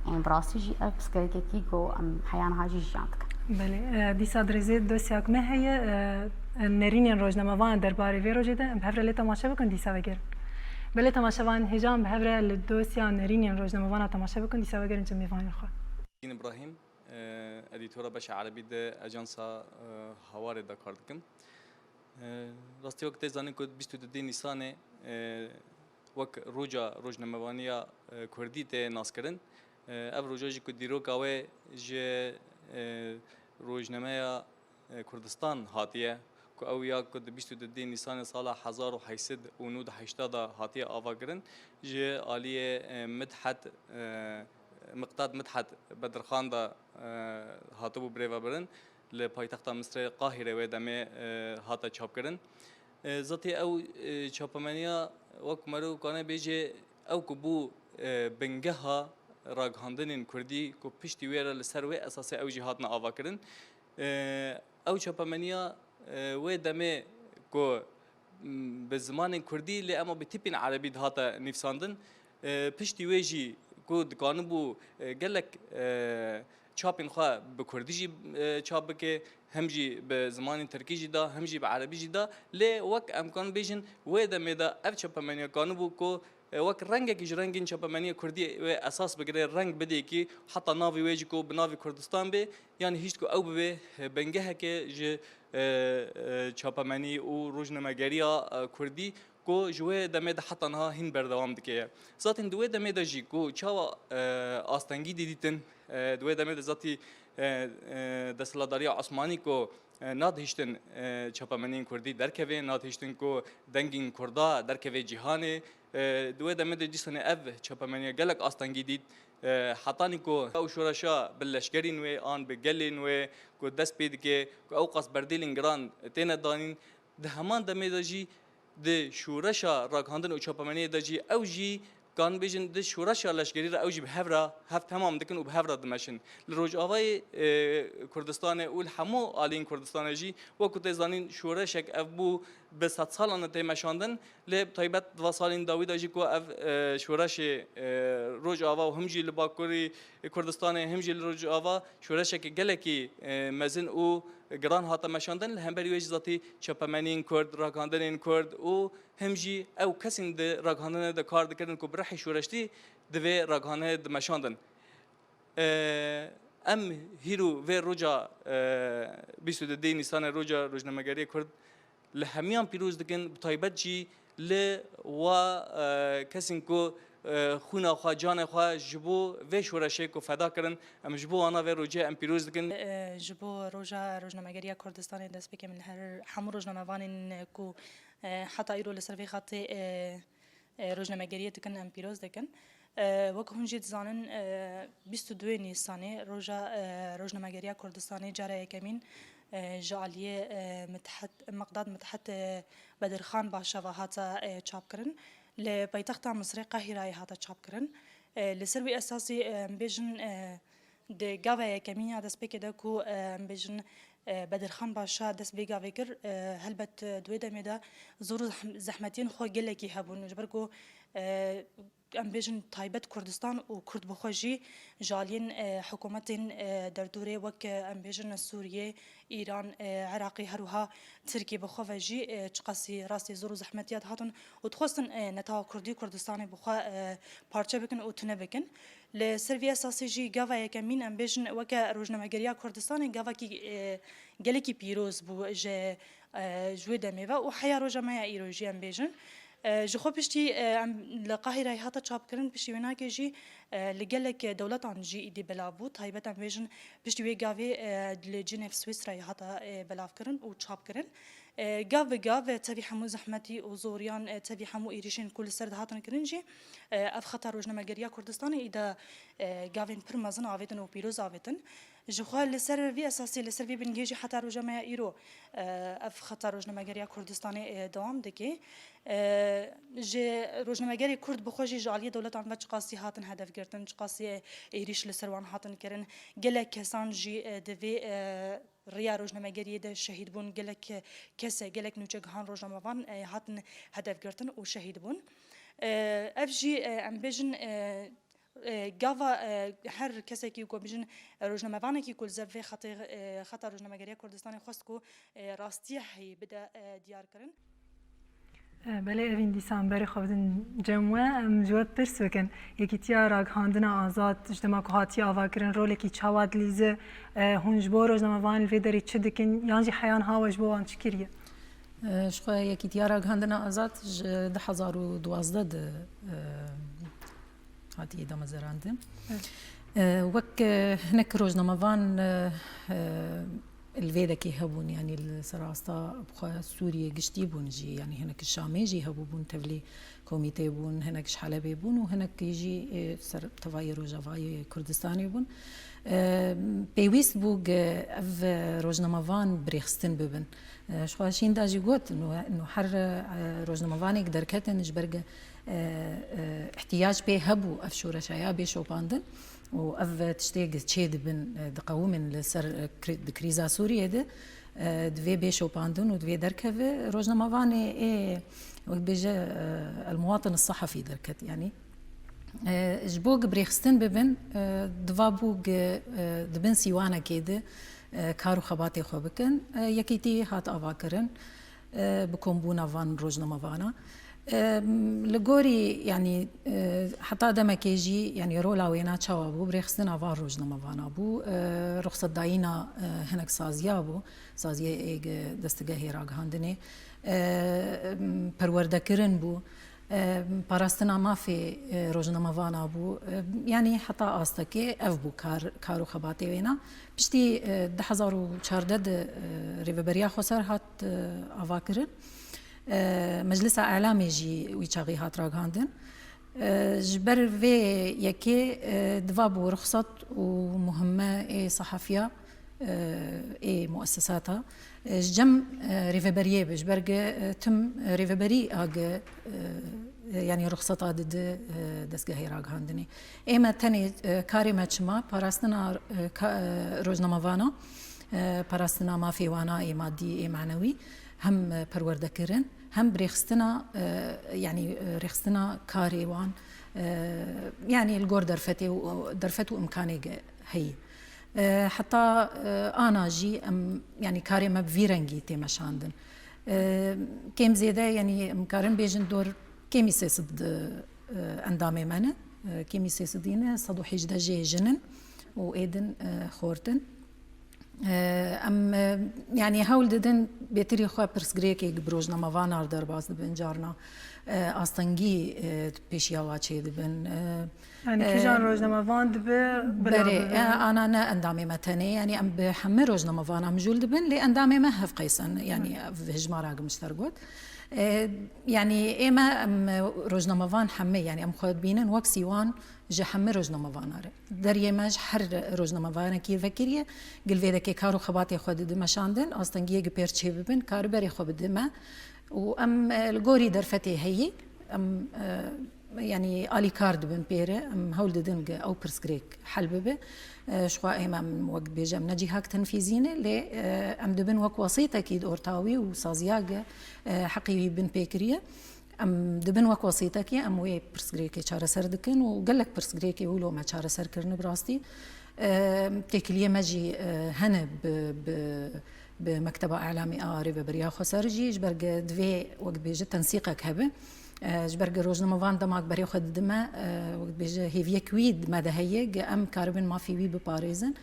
Yanî bi rastî jî ev pirsgirêkekî ku em heya niha jî jiyan dikin. Belê, e, dîsa di rêzê dosyek me heye, e, e, nerînên rojnamevan derbarê vê rojê de em bi hev re lê temaşe bikin dîsa vegerin. Belê temaşevan hêja em bi hev re li dosya nerînên rojnamevan temaşe bikin dîsa vegerin cem mêvanên xwe. Îbrahîm, e, edîtora beşa erebî di ajansa, e, Hawarê de kar dikim. E, rastî wek tê zanîn ku bîst û du Nîsanê, e, wek roja rojnamevaniya, e, kurdî tê naskirin. E, ev roja jî ku dîroka wê ji, e, rojnameya, e, Kurdistan hatiye, ku ew ya ku di bîst û du Nîsanê sala hezar û heyt sed û nod û heşta de hatiye avakirin, ji aliyê, e, Midhet, e, Miqdad Midhet Bedirxan de, e, hatibû birêvebirin. Li paytexta Misirê Qahîre wê demê, e, hate çapkirin. E, zatî ew, e, çapemeniya wek mero kane bêjê ew ku bû, e, bingeha ragihandinên kurdî ku piştî wê re li ser wê esasê ew jî hatine avakirin. E, ew çapemeniya, e, wê demê ku, m, bi zimanên kurdî lê ema bi tîpên erebî dihate nivîsandin. E, piştî wê jî ku dikanibû, e, gelek, e, çapên xwe bi kurdî jî, e, çap bike, hem jî bi zimanên tirkî jî da, hem jî bi erebî jî da. Lê wek em kan bêjin, wê demê de ev çapemeniya kanibû ku, e, wek rengekî ji rengên çapemeniya kurdî wê esas bigire, reng bidê kî heta navê wê jî ku bi navê Kurdistan bê, yanî hîşt ku ew bibe, e, bingeheke ji, e, e, çapemenî û rojnamegeriya, e, kurdî. ku ji wê demê de heta niha hîn berdewam dike ye. Zaten di wê demê de jî ku çawa, e, astengî dî dîtin, e, di wê demê de zatî, e, e, desthilatdariya Osmanî ku, e, nadihiştin, e, çapemeniyên Kurdî derkeve, nadihiştin ku dengên Kurda derkeve cîhanê. E, di wê demê de dîsanê ev çapemeniya gelek astengî dît. E, hetanî ku ew şoreşa bi leşkerên wê an bi gelên wê ku dest pê dike, ku ew qas berdêlên giran têne danîn, di heman demê de jî di şoreşa ragihandin û çapemeniyê de jî ew jî, kan bêjin, di şoreşa leşkerî re ew jî bi hev re hev temam dikin û bi hev re dimeşin. Li Rojavayê, e, Kurdistanê û li hemû aliyên Kurdistanê jî, wekî tê zanîn, şoreşek ev bû bi sedsalan e tê meşandin, lê bi taybet di va salên dawî de jî ku ev, e, şoreşê, e, Rojava û him jî li Bakurê Kurdistanê, him jî li Rojava şoreşeke gelekî, e, mezin û giran hate meşandin. Li hemberî wê jî zatî çapemeniyên Kurd, ragihandinên Kurd û him jî ew kesên di ragihandinê de kar dikirin ku bi rihê şoreştî di vê ragihandinê dimeşandin. E, em hîro vê roja, e, bîst û duyê Nîsanê, roja rojnamegeriyê Kurd, li hemiyan pîroz dikin, bi taybet jî li wa, e, kesên ku, e, xwîna xwe, canê xwe ji bo vê şoreşê ku feda kirin, em ji bo wana vê rojê em pîroz dikin. E, ji bo roja rojnamegeriya Kurdistanê dest pê ke min li her hemû rojnamevanên ku, e, heta îro li ser vê xetê, e, e, rojnamegeriyê dikin, em pîroz dikin. E, wek hûn jî dizanin, e, bîst û duyê Nîsanê roja, e, rojnamegeriya Kurdistanê cara yekemîn, e, ji aliyê, e, Mitehîd, Miqdad Mitehîd, e, Bedirxan Başa ve hate, e, çapkirin. Li paytexta Misirê Qahîrayê hate çapkirin. E, li ser wî esasî, e, em bêjin, e, di gava yekemîn ya destpêkê de ku, e, em bêjin, e, Bedirxan Başa dest vê gavê kir, e, helbet, e, di wê demê de zor û zehm-, zehmetiyên xwe gelekî hebûn. Ji ber ku, e, em bêjin taybet Kurdistan û Kurd bi xwe jî ji aliyên, e, hikûmetên, e, derdorê wek, e, em bêjin Sûriyê, Îran, e, Iraqê, her wiha Tirkiyê bi xwe ve jî, e, çiqasî rastî zor û zehmetiya dihatin û dixwestin, e, netewa Kurdî Kurdistanê bi xwe, e, parçe bikin û tune bikin. Li ser vî esasî jî gava yekemîn em bêjin weke rojnamegeriya Kurdistanê gavekî, e, gelekî pîroz bû ji, e, ji wê demê ve û heya roja me ya îro jî em bêjin. E, ji xwe piştî, e, em li Qahîreyê hate çapkirin, piştî wê nakê jî, e, li gelek dewletan jî îdî belav bû. Taybet em bêjin piştî wê gavê, e, li Cinêv Swîsreyê hate, e, belavkirin û çapkirin. E, gav bi gav, e, tevî hemû zehmetî û zoriyan, e, tevî hemû êrîşên ku li ser dihatin kirin jî, e, ev xeta rojnamegeriya Kurdistanê îda, e, gavên pir mezin avêtin û pîroz avêtin. Ji xwe li ser vî esasî, li ser vî bingehê jî heta roja me ya îro, e, ev xeta rojnamegeriya Kurdistanê, e, dewam dike. E, ji rojnamegerê Kurd bi xwe jî ji aliyê dewletan ve çiqasî hatin hedefgirtin, çiqasî êrîş li ser wan hatin kirin. Gelek kesan jî, e, di vê, e, riya rojnamegeriyê de şehîd bûn. Gelek kese, gelek nûçegihan rojnamevan, e, hatin hedefgirtin û şehîd bûn. E, ev jî, e, em bêjin, e, e, gava, e, her kesekî ku bêjin, e, rojnamevanekî ku li ser vê xetê, e, xeta rojnamegeriya Kurdistanê xwest ku, e, rastiya heyî bide, e, diyar kirin. E, belê, Evîn, dîsan berê xwe bidin cem we. Em ji we pirs bikin. Yekîtiya Ragihandina Azad, ji dema ku hatiye avakirin, rolekî çawa dilîze? E, hûn ji bo rojnamevanên li vê derê çi dikin? Yan jî heya niha we ji bo wan çi kiriye? E, ji xwe Yekîtiya Ragihandina Azad ji du hezar û duwazdeh de, e, hatiye damezrandin. Evet. E, wek, e, hinek rojnamevan, e, e, li vê dekê hebûn, yanî li ser asta bi xwe Sûriyê giştî bûn jî, yanî hinek Şamê jî hebûbûn, tevlî komîtê bûn, hinek ji Helebê bûn û hinek jî, e, ser tevayê Rojavayê Kurdistanê bûn. E, pêwîst bû ge ev rojnamevan birêxistin bibin. E, ji xwe şînda jî got, nû, nû her, e, rojnamevanêk derketin ji ber ge, e, e, ihtiyac pê hebû ev şoreşa ya bê şopandin. û ev tiştê çê dibin, e, diqewimin li ser, e, kri-, di krîza Sûriyê de, e, divê bê şopandin û divê derkeve. Rojnamevanê ê, wek bêje, e, el muwatin sehafî derket, yanî. E, ji bo gi birêxistin bibin, e, diva bû gi, e, di bin sîwanekê de, e, kar û xebatê xwe bikin. E, yekîtî hat avakirin, e, bi kombûna van rojnamevana. Em, li gorî, yanî, e, heta demekê jî, yanî, rola wêna çawa bû, birêxistina van rojnamevana bû, e, ruxsetdayîna, e, hinek saziya bû, saziyê êg destigehê ragihandinê, e, em, perwerdekirin bû, e, parastina mafê, e, rojnamevana bû, e, yanî heta astekê ev bû kar, kar û xebatê wêna. Piştî, e, du hezar û çardeh de, e, Rêveberiya Xweser hat, e, avakirin. E, Meclisa Elamê jî wî çaxî hat ragihandin. E, ji ber vê yekê, e, diva bû ruxsat û muhimme ê sehafiya, e, ê muessesata, e, ji cem, e, rêveberiyê be, ji ber ge, e, tim rêveberî a ge, e, e, yanî ruxseta didi, e, destgehê ragihandinê. Ê me tenê, e, karê me çima, parastina, e, ka-, e, rojnamevana, e, parastina mafê wana ê madî, ê manewî, hem, e, perwerdekirin, hem birêxistina, e, yanî, e, rêxistina karê wan, e, yanî li gor derfetê û, derfet û imkanê ge heyî. E, heta, e, ana jî em, yanî karê me bi vî rengî tê meşandin. E, kêm zêde, yanî em karin bêjin dor kêmî sê sed, e, endamê me ne. E, kêmî sê sedî ne, sed û hejdeh jê jin in û ê din, e, xort in. E, em, e, yanî hewl didin bêtirî xwe pirsgirêkê bi rojnamevanar derbas dibin carna, e, astengî, e, pêşiya wa çêdibin. E, Yanî e, kîjan rojnamevan dibe bila Berê, bibe? E, ana ne endamê me tenê, yanî em bi hemî rojnamevanan mijûl dibin, lê endamê me hev qeysen, yanî ev hejmara gimişter got. E, yanî ê me em rojnamevan hemî, yanî em xwe dibînin wek sîwan ji hemî rojnamevana re. Deriyê me ji her rojnamevanekî vekiriye, gilvêdekê kar û xebatê xwe didi meşandin, astengiyê gi pêr çê bibin, kariberê xwe bidi me. Û em, e, li gorî derfetê heyî, em, e, yanî alîkar dibin pê re, em hewl didin ge ew pirsgirêk hel bibe. E, ji xwe ê me em wek dibêje em ne cîhak tenfîzî ne, lê, e, em dibin wek wesîtekî di orta wî û saziya ge, e, heqî wî bin pê kiriye. Em dibin wek wesîtekî, em wê pirsgirêkê çareser dikin û gelek pirsgirêkê wilo me çareser kirine bi rastî. E, têkiliyê me jî, e, hene bi, bi, bi Mekteba Elamê a Rêveberiya Xweser jî, ji ber ge divê, wek dibêje, tensîqek hebe. E, ji ber ge rojnamevan dema berê xwe didime, e, wek dibêje, hêviyek wî di me de heye, ge em karibin mafê wî biparêzin.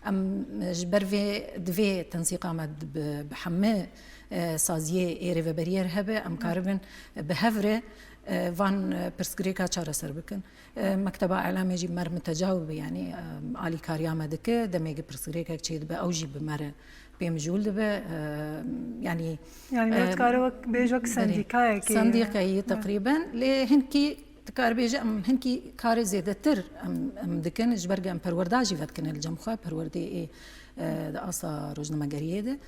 Em ji ber vê divê tensîqa me bi, bi hemî, e, saziyê ê rêveberiyê re hebe, em karibin bi hev re, e, van, e, pirsgirêka çareser bikin. E, Mekteba Elamê jî mer mitecawib e, yanî, e, alîkariya me dike, demê ge pirsgirêkek çêdibe, ew jî bi me re pê mijûl dibe. E, yanî, Yanî, e, dikare wek, bêj wek belê. Sendîkayekê. Sendîkayî, teqrîben, lê hinkî dikar bêje, em hinkî karê zêdetir em, em dikin, ji ber ge em perwerda jî vedikine li cem xwe, perwerdê ê, e, di asta rojnamegeriyê de.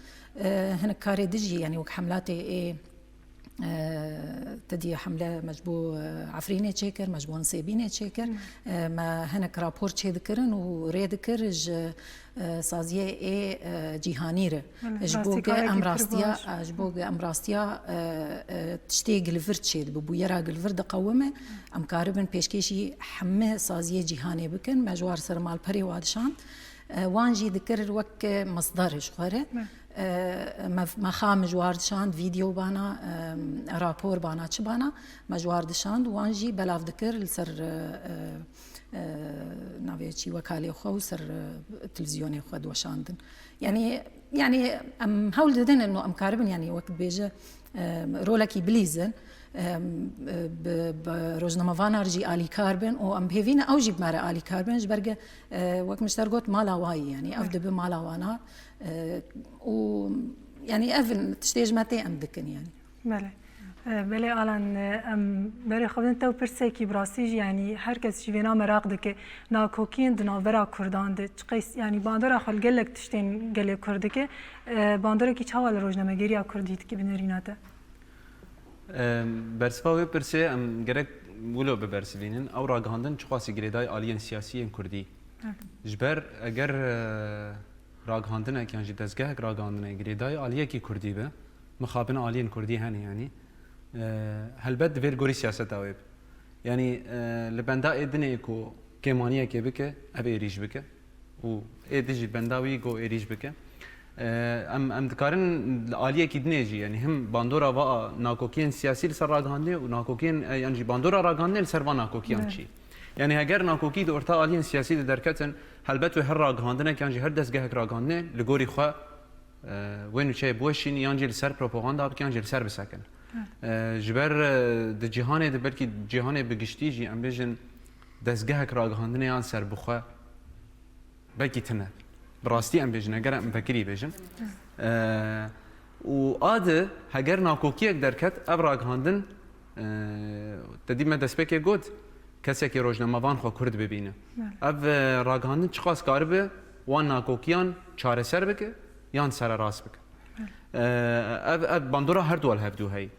E, hinek karê dijî, yanî wek hemlatê ê, e, te dî hemle me ji bo, e, Efrînê çêkir, me ji bo Nisêbînê çêkir. Hmm. E, me hinek rapor çêdikirin û rê dikir ji, e, saziyê ê, e, cîhanî re. Belê, Ji bo rastî ge karekî em pir rastiya, baş. e, ji bo ge em rastiya, e, e, tiştê gi li vir çêdibe, bûyera gi li vir diqewime, em karibin pêşkêşî hemî saziyê cîhanê bikin. Me ji war ser malperê wa dişand. E, wan jî dikir wek mesder ji xwe re. Me. E, me, me xam ji war dişand, vîdeo bana, e, rapor bana, çi bana, me ji war dişand, wan jî belav dikir li ser, e, e, e, navê çî, wekalê xwe û ser, e, televîzyonê xwe diweşandin. Yanî, yanî em hewl didin, ino em karibin, yanî wek dibêje, e, rolekî bilîzin, e, bi, bi rojnamevanar jî alîkar bin û em bi hêvî ne ew jî bi me re alîkar bin, ji ber ge, e, wek min ji te re got, mala wa ye, yanî ev dibe mala wana, e, û yanî ev in tiştê ji me tê em dikin, yanî. Belê. E, belê Alan, e, em berê xwe bidin te û pirsekî bi rastî jî, yanî her kes jî vêna meraq dike. Nakokiyên di navbera Kurdan de çiqas, yanî bandora xwe li gelek tiştên gelê Kurd dike. E, bandorekî çawa li rojnamegeriya Kurdî dike bi nerîna te? E, bersiva wê pirsê em gerek wilo bibersivînin. Ew ragihandin çiqasî girêdayî aliyên siyasî yên Kurdî? Evet. Ji ber eger, e, ragihandinek yan jî dezgehek ragihandinê girêdayî aliyekî Kurdî be, mixabin aliyên Kurdî hene, yanî, e, helbet divê li gorî siyaseta wê be. Yanî, e, li benda ê dinê ku kêmaniyekê bike, ev êrîş bike û ê din jî benda wî go êrîş bike. Em, em dikarin li aliyekî dinê jî, yanî him bandora va nakokiyên siyasî li ser ragihandinê û nakokiyên, e, yan jî bandora ragihandinê li ser va nakokiyan Evet. çî. Yanî heger nakokî di orta aliyên siyasî de derketin, helbet wê her ragihandinek yan jî her dezgehek ragihandinê li gorî xwe, e, wê nûçeyê biweşînî yan jî li ser propaganda bike yan jî li ser bisekin. E, ji ber, e, di cîhanê de, belkî cîhanê bi giştî jî em bêjin dezgehek ragihandinê yan serbixwe belkî tune. Bi rastî em bêjin, eger em vekirî bêjin. E, û a di heger nakokiyek derket, ev ragihandin, e, te dî me destpêkê got, kesekî rojnamevan xwe kurd bibîne. Bele. Ev, e, ragihandin çiqas karibe wan nakokiyan çareser bike yan sererast bike. Bele. E, ev, ev bandora her du li hevdû heye.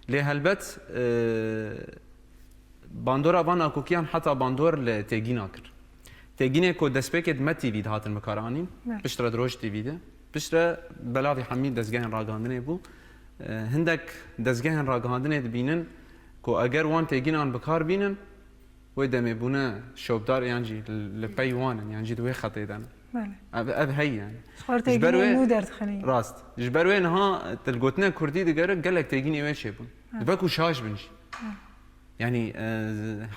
Lê helbet, e, bandora van nakokiyan heta bandor li têgîna kir. Têgînê ku destpêkê di Me T V de hatin bikaranîn, Evet. piştre di Roj T V de, piştre belavî hemî dezgehên ragihandinê bû. E, hindek dezgehên ragihandinê dibînin ku eger wan têgînan bi kar bînin, wê demê bûne şopdar yan jî li pey wan in, yan jî di wê xetê de ne. Belê. Ev, ev heye yani. Ji xwe Ji ber têgînê wê nû derdixinî. Rast. Ji ber wê niha tu li gotinê kurdî digere gelek têgînê wê çêbûn. Dibe ku şaş bin jî. Yani, e,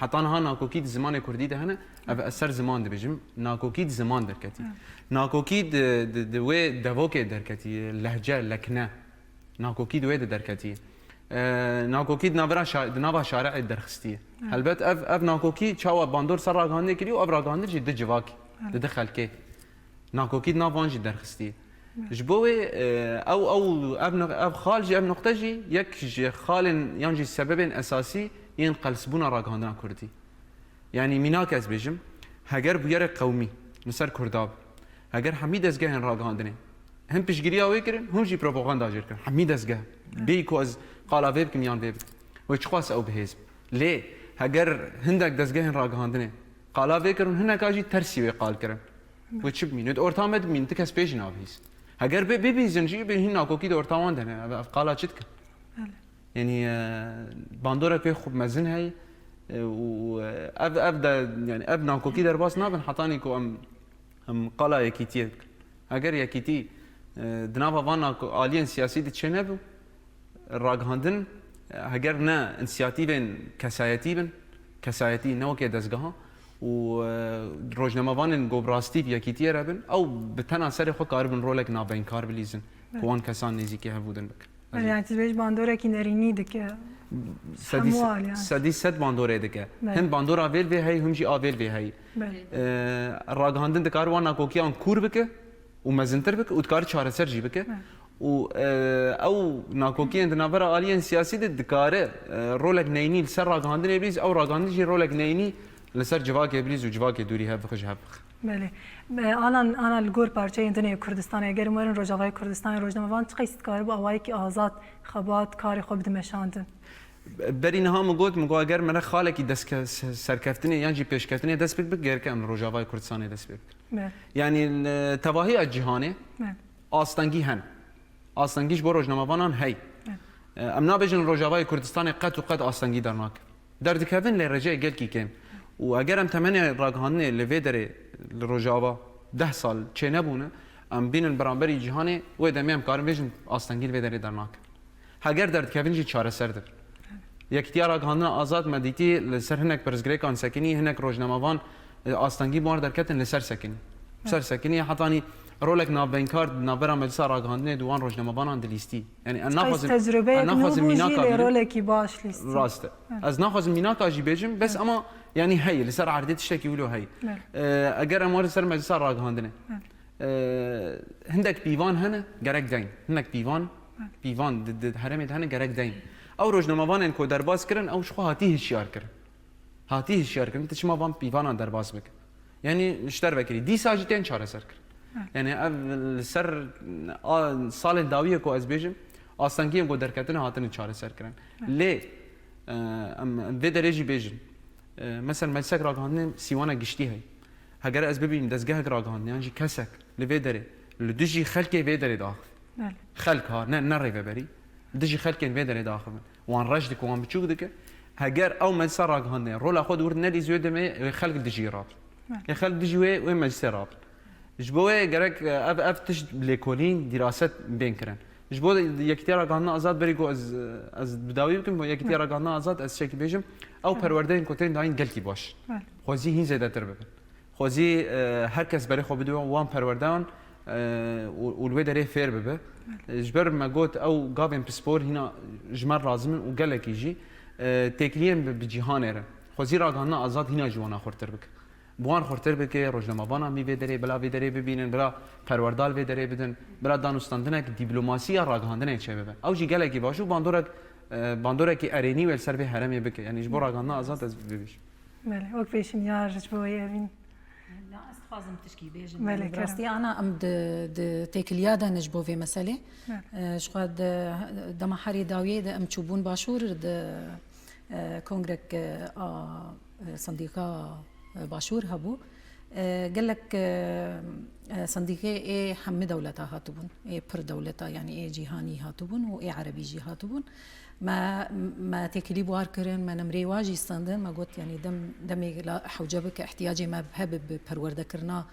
heta niha nakokî di zimanê kurdî de hene, ev ez ser ziman dibêjim, nakokî di ziman derketî. Nakokî di, di, di wê devokê derketî, lehce, lekne. Nakokî di wê de derketî. E, nakokî di navbera şa-, di nava şareê derxistiye. Helbet ev, ev nakokî çawa bandor ser ragihandinê kiriye û ev ragihandin jî di civakê, di di xelkê. Nakokî di nav wan jî derxistiye. Ji bo wê, e, ew, ew, ev no-, ev xal jî, ev noqte jî yek ji xalên yan jî sebebên esasî yên qelsbûna ragihandina kurdî. Yanî mînak ez bêjim, heger bûyerek qewmî li ser kurda bi, heger hemî dezgehên ragihandinê him piştgiriya wê kirin, him jî propaganda jê kirin. Hemî dezgeh, bêyî ku ez qala vê bikim yan vê bikim. Wê çiqas ew bi hêz bi. Lê heger hindek dezgehên ragihandinê qala vê kirin, hineka jî tersî wê qal kirin. Wê çi bimîne? Di orta me dimîn, ti kes pê jî nabihîzin. Heger bê bibihîzin jî, bê hîn nakokî di orta wan de ne. Ev, ev qala çi dikin? Belê. Yanî, e, bandorek wê xwe mezin heye, e, û, e, ev, ev de, yanî ev nakokî derbas nabin hetanî ku em, em qala yekîtiyê bikin. Eger yekîtî, e, di nava van nako-, aliyên siyasî de çênebû, ragihandin, e, heger ne însiyatîvên kesayetî bin, kesayetî ne wekê dezgeha û, e, rojnamevanên ku bi rastî bi yekîtiyê re bin, ew bi tena serê xwe karibin rolek navbeynkar bilîzin ku wan kesan nêzîkî hevû din bikin. Belê, yani tu dibêjî bandorekî nerînî dike. Sedî, Hemû alî, yani. Sedî sed bandorê dike. Belê. Hin bandora vêl vê heyî, him jî a vêl vê heyî. Belê. Ee, ragihandin dikare wan nakokiyan kûr bike û mezintir bike û dikare çareser jî bike. Belê. Û, e, ew nakokiyên di navbera aliyên siyasî de dikare, e, rolek neyînî li ser ragihandinê bilîz, ew ragihandin jî rolek neyînî li ser civakê bilîz û civakê dûrî hev bixwe ji hev bixe. Belê. E, ana, ana li gor parçeyên din ê Kurdistanê, eger em werin Rojavayê Kurdistanê, rojnamevan çiqas dikaribû awayekî azad xebat, karê xwe bide meşandin? Berî niha min got, min got, eger me re xalekî destke-, se-, serkeftinê yan jî pêşkeftinê dest pê bik, gerek em li Rojavayê Kurdistanê dest pê bikin. Belê. Yanî, li tevahiya cîhanê Belê. Astengî hene. Astengî ji bo rojnamevanan heye. Belê. E, em nabêjin li Rojavayê Kurdistanê qet û qet astengî dernake. Derdikevin lê rêjeyê gelkî kêm. Û eger em temenê ragihandinê li vê derê li Rojava deh sal çênebûne, em bînin beramberî cîhanê, wê demê em karin bêjin astengî li vê derê dernake. Heger derdikevin jî çareser dibin. Yekîtiya Ragihandina Azad me dîtî li ser hinek pirsgirêkan sekinî, hinek rojnamevan, e, astengî bi wan derketin li ser sekinî. Ser sekinî, hetanî rolek navbeynkar di navbera Meclisa Ragihandinê di wan rojnamevanan dilîstî. Yani, em Qeys naxwazin, tecrubeyek em naxwazin nû bû jî mînaka lê bînin. Rolekî baş lîstin. Rast e. Evet. Ez naxwazim mînaka jî bêjim, bes Evet. ama yani heye, li ser erdê tiştekî wilo heye. Evet. Ee, eger em werin ser Meclisa Ragihandinê. Evet. Ee, hindek pîvan hene, gerek deyn. Hindek pîvan, Evet. pîvan di, di herêmê de hene, gerek deyn. Ew rojnamevanên ku derbas kirin, ew ji xwe hatî hişyar kirin. Hatî hişyar kirin, tu çima van pîvanan derbas bike? Yani ji te re vekirî. Dîsa jî tên çareser kirin. Evet. Yani ev li ser a, salên dawiyê ku ez bêjim, astengiyên ku derketine hatine çareser kirin. Evet. Lê, e, em, em vê derê jî bêjin. E, mesela meclisek ragihandinê sîwana giştî heye. Heger ez bibînim dezgehek ragihandinê yan jî kesek li vê derê, li dijî xelkê vê derê diaxive. Belê. Xelk ha, ne, ne rêveberî. Li dijî xelkên vê derê diaxivin. Wan reş dike, wan biçûk dike. Heger ew meclisa ragihandinê rola xwe di wir nelîzî wê demê wê xelk dijî rabin. Belê. Ê xelk dijî wê, wê meclisê rabin. Ji bo wê gerek, e, ev, ev tişt lêkolîn, dîraset bên kirin. Ji bo Yekîtiya Ragihandina Azad, berî ku ez, e, ez bi dawî bikim, bo Yekîtiya Ragihandina Azad, ez tiştekî bêjim, ew perwerdeyên ku tên dayîn gelkî baş. Belê. Xwezî hîn zêdetir bibin. Xwezî, e, her kes berê xwe bide wan perwerdeyan, e, û, û li wê derê fêr bibe. Belê. E, ji ber me got, ew gavên pispor hîna ji me razim in û gelekî jî, e, têkiliyên bi, bi cîhanê re. Xwezî Ragihandina Azad hîna ji wana xurtir bike. Bi wan xurtir bike, rojnamevanan bî vê derê, bila vê derê bibînin, bila perwerda li vê derê bidin, bila danûstandinek dîplomasiya ragihandinê çêbibe. Ew jî gelekî baş û bandorek, e, bandorekî erênî wê li ser vê herêmê bike. Yanî ji bo Ragihandina Azad ez bibêjim. Belê, wek pêşniyar ji bo wê evîn. Na, ez dixwazim tişkî bêjim. Belê, Yanî bi kerem. Rastî ana em di, di têkiliya de ne ji bo vê meselê. Belê. E, ji xwe di dema herî dawiyê de em çûbûn başûr di, e, kongrek, e, a, e, sendîka, e, başûr hebû. E, gelek, e, e, sendîkê ê hemî dewleta hatibûn. Ê pir dewleta, yanî ê cîhanî hatibûn û ê erebî jî hatibûn. Me, me têkilî bi war kirin, me nimrê wa jî standin, me got, yanî dem, demê la hewce bike, ihtiyacê me hebe bi perwerdekirina,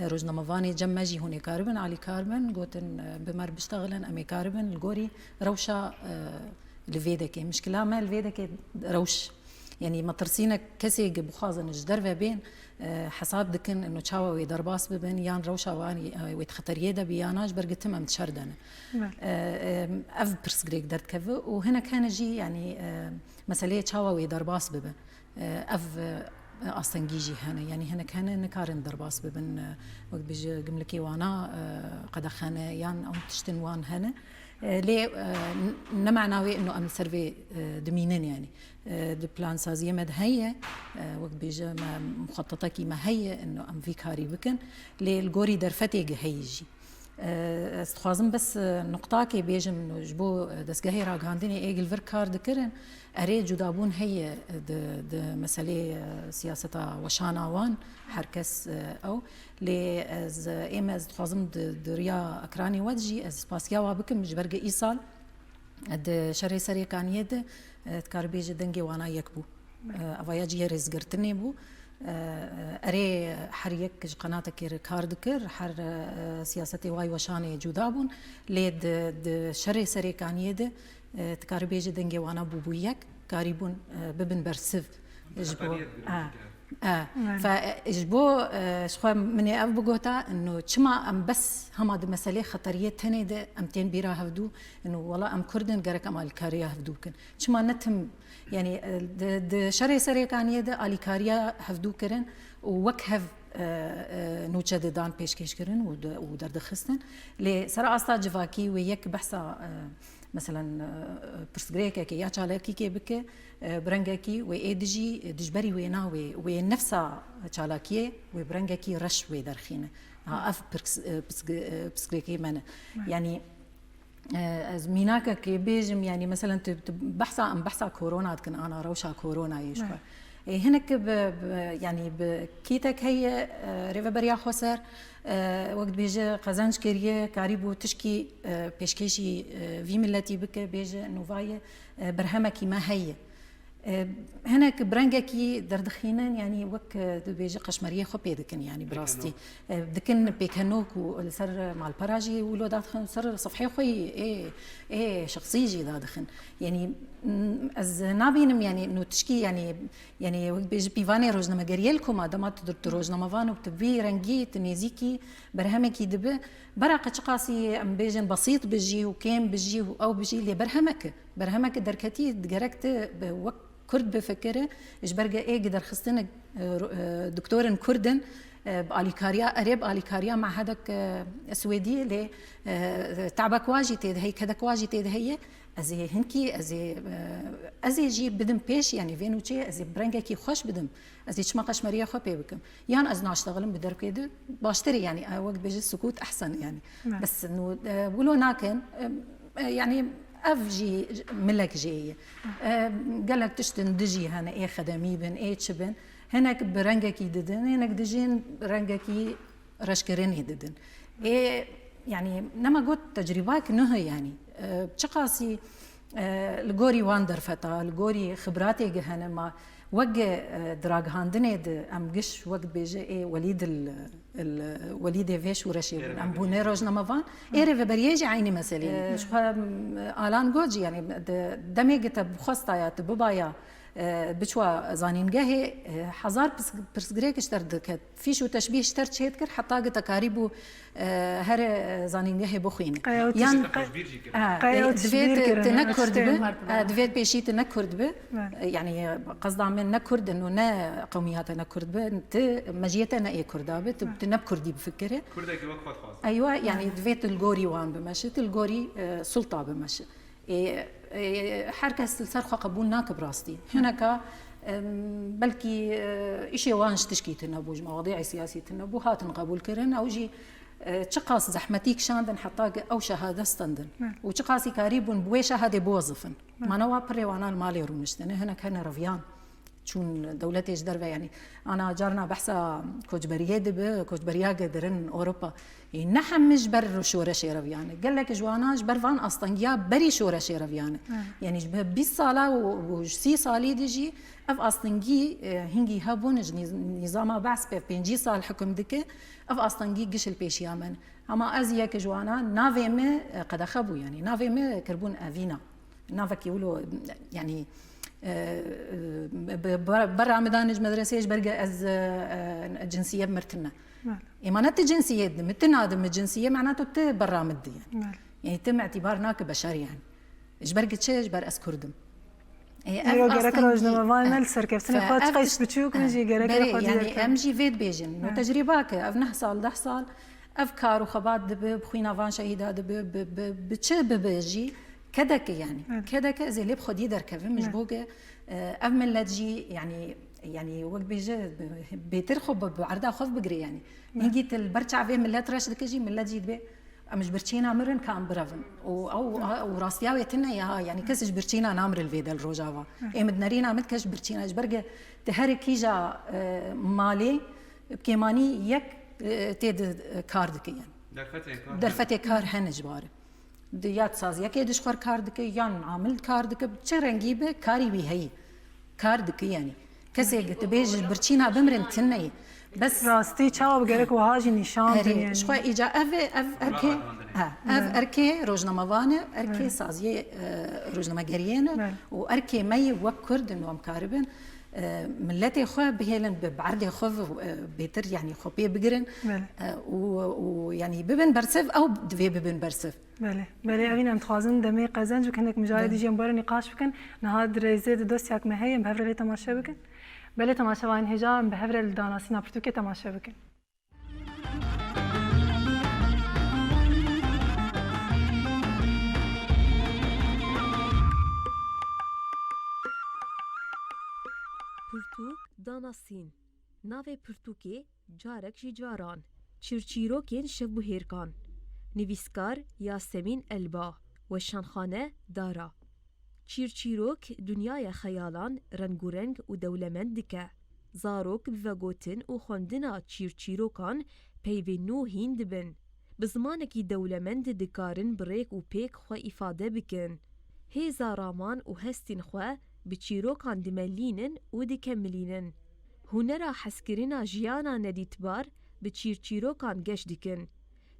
e, rojnamevanê cem me jî hûn ê karibin, alîkar bin, gotin, e, bi me re biştexilin, em ê karibin, li gorî rewşa, e, li vê dekê. Mişkila me li vê dekê rewş. Yanî me tirsîne kesê gi bixwazin ji derve bên, e, hesab dikin, ino çawa wê derbas bibin, yan rewşa wan, e, wê di xeteriyê de bi, yan na ji ber gi tim em di şer de ne. Belê. E, e, ev pirsgirêk derdikeve û hinek hene jî, yanî, e, meseleyê çawa wê derbas bibe. E, ev, e, astengî jî hene. Yanî hinek hene nikarin derbas bibin, e, wek bêje gimlikê wana, e, qedexe ne, yan ew tiştin wan hene. E, lê, e, n-, ne mana wê ino em li ser vê, e, dimînin, yanî. E, di plansaziyê me de heye, e, wek bêje me muxetetekî me heye, ino em vî karî bikin. Lê li gorî derfetê gi heye jî. E, ez dixwazim bes, e, nuqtakê bêjim, ji bo, e, dezgehê ragihandinê ê gi li vir kar dikirin, erê cudabûn heye, e, di, di meselê, e, siyaseta weşana wan, her kes, e, ew. Lê ez, ê me, ez dixwazim di, di riya ekranê we de jî ez spasiya we bikim, ji ber ku îsal di şerê Serêkaniyê de, e, dikare bêje dengê wana yek bû. E, evaya cihê rêzgirtinê bû. E, erê her yek ji qenatekê re kar dikir, her, e, siyasetê way weşanê cuda bûn. Lê di, di şerê Serêkaniyê de, e, dikare bêje dengê wana bûbû yek, karîbûn, e, bibin bersiv. Ji bo, Xeteriyê dibin e, fikir. E, Evet. Fe, e, ji bo, e, ji xwe min ê ev bigota, ino çima em bes hema di meselê xeteriyê tenê de em tên bîra hevdû, ino wela em Kurd in, gerek em alîkariya hevdû bikin. Çima ne tim, yanî, e, di, di şerê Serêkaniyê de alîkariya hevdû kirin û wek hev, e, e, nûçe didan pêşkêş kirin û de, û derdixistin. Lê ser asta civakî wê yek behsa, e, meselen, e, pirsgirêkekê ya çalakîkê bike, e, bi rengekî wê ê dijî, e, dijberî wêna wê, wê nefsa çalakiyê wê bi rengekî reş wê derxîne. Ha, ev pirs-, e, pirsgi-, e, pirsgirêkê me ne. Evet. Yanî, e, ez mînakekê bêjim, yanî, meselen, tu, tu behsa, em behsa korona dikin, ana rewşa koronayê ji xwe. Evet. E, hinek bi, bi, yanî bi kîtek heye, e, Rêveberiya Xweser, e, wek dibêje qezenc kiriye, karîbû tişkî, e, pêşkêşî, e, vî miletî bike, bêje, nûvayê, e, berhemekî me heye. E, hinek bi rengekî derdixînin, yanî wek, e, dibêje qeşmeriyê xwe pê dikin, yanî bi rastî. Pêkenok. E, dikin pêkenok û li ser malpera jî wilo dadixin, ser sefhê xwe yî ê, ê şexsî jî dadixin. Yanî, m, ez nabînim, yanî, nû tişkî, yanî, yanî, wek bêje pîvanê rojnamegeriyê li koma dema tu, tu rojnamevan û tu vî rengî, tu nêzîkî berhemekî dibe, bera qe çiqasî em bêjin besît bijî û kêm bijî û ew bijî, lê berhemek e. Berhemeke derketî digerek tu bi wek Kurd bifikire, ji ber ge ê gi derxistin, e, ro-, e, doktorên Kurd in, e, bi alîkariya, erê bi alîkariya mehedek, e, Swêdî, lê, e, tabek wa jî tê de heye, kedek wa jî tê de heye. Ez ê hinkî, ez ê, e, ez ê jî bidim pêş, yanî vê nûçeyê ez ê bi rengekî xweş bidim. Ez ê çima qeşmeriya xwe pê bikim? Yan ez naştexilim bi dervkê de baştir e, yanî, e, wek bêje sukût ehsen, yanî. Evet. Bes nû, e, wilo nakin, e, e, yanî ev jî milek jê ye. E, gelek tiştin dijî hene, ê xedemî bin, ê çi bin. Hinek bi rengekî didin, hinek dijîn rengekî reşkirinê didin. Ê, yanî, nema got tecrîbayek nuh e, yanî. E, çiqasî, e, li gorî wan derfeta, li gorî xibratê gi hene ma, Wek, e, di ragihandinê de em giş wek dibêje ê welîd il, il, welîdê vê şoreşê bûn. Em bûne rojnamevan. Ê rêveberiyê jî eynî meseleyê. E, ji xwe, m, Alan got jî, yanî, di demê gite bixwestaya tu bibaya, e, biçwa zanîngehê, e, hezar pirs-, pirsgirêk ji te re diket. Fîş û teşbîh ji te re çêdikir, heta gite karîbû, e, here, e, zanîngehê bixwîne. Qey ew Yan tişt- Tiştê xweşbîr jî kirin. E, Qey ew e, tişbîr divê tu, kirin, tu ne ew Kurd tiştê bi, mar e, divê tu pêşî tu ne Kurd bi. Belê. E, yanî, e, qesda min ne Kurd in û ne qewmiyate ne Kurd bi, tu mejiyê te ne ê Kurda bi, tu, Belê. tu ne bi Kurdî bifikire. Kurdekî wek xwe dixwaze. Eywa, yanî Belê. divê tu li gorî wan bimeşî, tu li gorî, e, sulta bimeşî. Ê, ê, her kes li ser xwe qebûl nake bi rastî. Hineka, em, belkî, e, îşê wan ji tişkî tune bû, ji mewadiya siyasî tune bû, hatin qebûl kirin. Ew jî, e, çiqas zehmetî kişandin heta ke ew şehade stendin. Hı. Û çiqasî karîbûn bi wê şehadê biwezifin. Hı. Mane wa pirê wana li malê rûniştine, hinek hene reviyan. Çûn dewletê ji derve, yanî, ana carna behsa koçberiyê dibe, koçberiya ke dirin Ewropa. Ê, ne hemî ji ber şoreşê reviyane. Gelek ji wana ji ber van astengiya berî şoreşê reviyane. Hı. Yanî ji ber bîst sala û, û ji sî salî de jî ev astengî, e, hingî hebûn ji nîz-, nîzama Be's pê pêncî sal hukm dike. Ev astengî giş li pêşiya me ne. Ama ez yek ji wana navê me, e, qedexe bû, yanî navê me kirbûn evîna. Navekî wilo, yanî, e, e, bi-, bi-, berra min dane ji medreseyê ji ber ge ez, e, e, cinsiyê mir tune. Belê. Ê, mane tu cinsiyê di min, tu nadi min cinsiyê, mane tu, tu berra min dî. Belê. Yanî tu min îtîbar nake beşer yanî. Ji ber ge çi? Ji ber ez Kurd im. Ê, ev Îro gerek astengî, rojnamevanê me e, li serkeftinê e, xwe ev çiqas tişt-, biçûk bin e, jî gerek berê, xwe yanî diyar em jî vê dibêjin. E. No tecrîba ke ev neh sal, deh sal, ev kar û xebat dibe, bi xwîna van şehîda dibe, bi, bi, bi çi bibe jî, kedeke yanî. Evet. Kedeke ez ê lê bi xwediyê derkevim, ji Evet. bo ke, e, ev millet jî, yanî, yanî wek bêje, bêtir xwe bi, bi erda xwe bigire yanî. Evet. Hingî tu li ber çavê millet reş dike jî, millet jî dibe, em ji birçîna mirin ka em birevin. Û ew, Evet. û rastiya wê tune ya, yanî kes ji birçîna namire li vê de li Rojava. Evet. Ê min nerîna min kes ji birçîna, ji ber ke tu herî kîja, e, malê, bi kêmanî yek, e, tê di, e, kar dike, yanî. Derfetên kar Derfetê hene. kar hene ji bar. Di ya saziyekê de ji xwe kar dike, yan amil kar dike, bi çi rengî be, karî wî heyî. Kar dike, yanî. Kesê ke tu bêjî birçîna bimirin tune ye. Bes Rastî çawa bi gerek wiha jî nîşan Erê, din, yanî. ji xwe îca ev e, ev erkê, Ragihandinê. ha, ev Evet. erkê rojnamevan e, erkê Evet. saziyê, e, rojnamegeriyê ne. Evet. Û erkê me yê wek Kurd in û em karibin, e, miletê xwe bihêlin bi berdê xwe ve, e, bêtir, yanî xwe pê bigirin. Evet. E, û, û, yanî bibin bersiv, ew divê bibin bersiv. Belê. Belê, evîn em dixwazin demê qezenc bikin, hinek mijarê Belê. dî jî em bere nîqaş bikin. Niha di rêzê de dosyek me heye, em bi hev re lê temaşe bikin. Belê, temaşevanên hêja, em bi hev re li danasîna pirtûkê temaşe bikin. Pirtûk, danasîn. Navê pirtûkê Carek ji caran, çîrçîrokên şevbihêrkan. Nivîskar Yasemîn Elba, weşanxane Dara. Çîrçîrok dinyaya xeyalan rengûreng û dewlemend dike. Zarok bi vegotin û xwendina çîrçîrokan peyvên nû hîn dibin. Bi zimanekî dewlemend dikarin bi rêk û pêk xwe îfade bikin. Hêza raman û hestên xwe bi çîrokan dimelînin û dikemilînin. Hunera hezkirina jiyana nedîtbar bi çîrçîrokan geş dikin.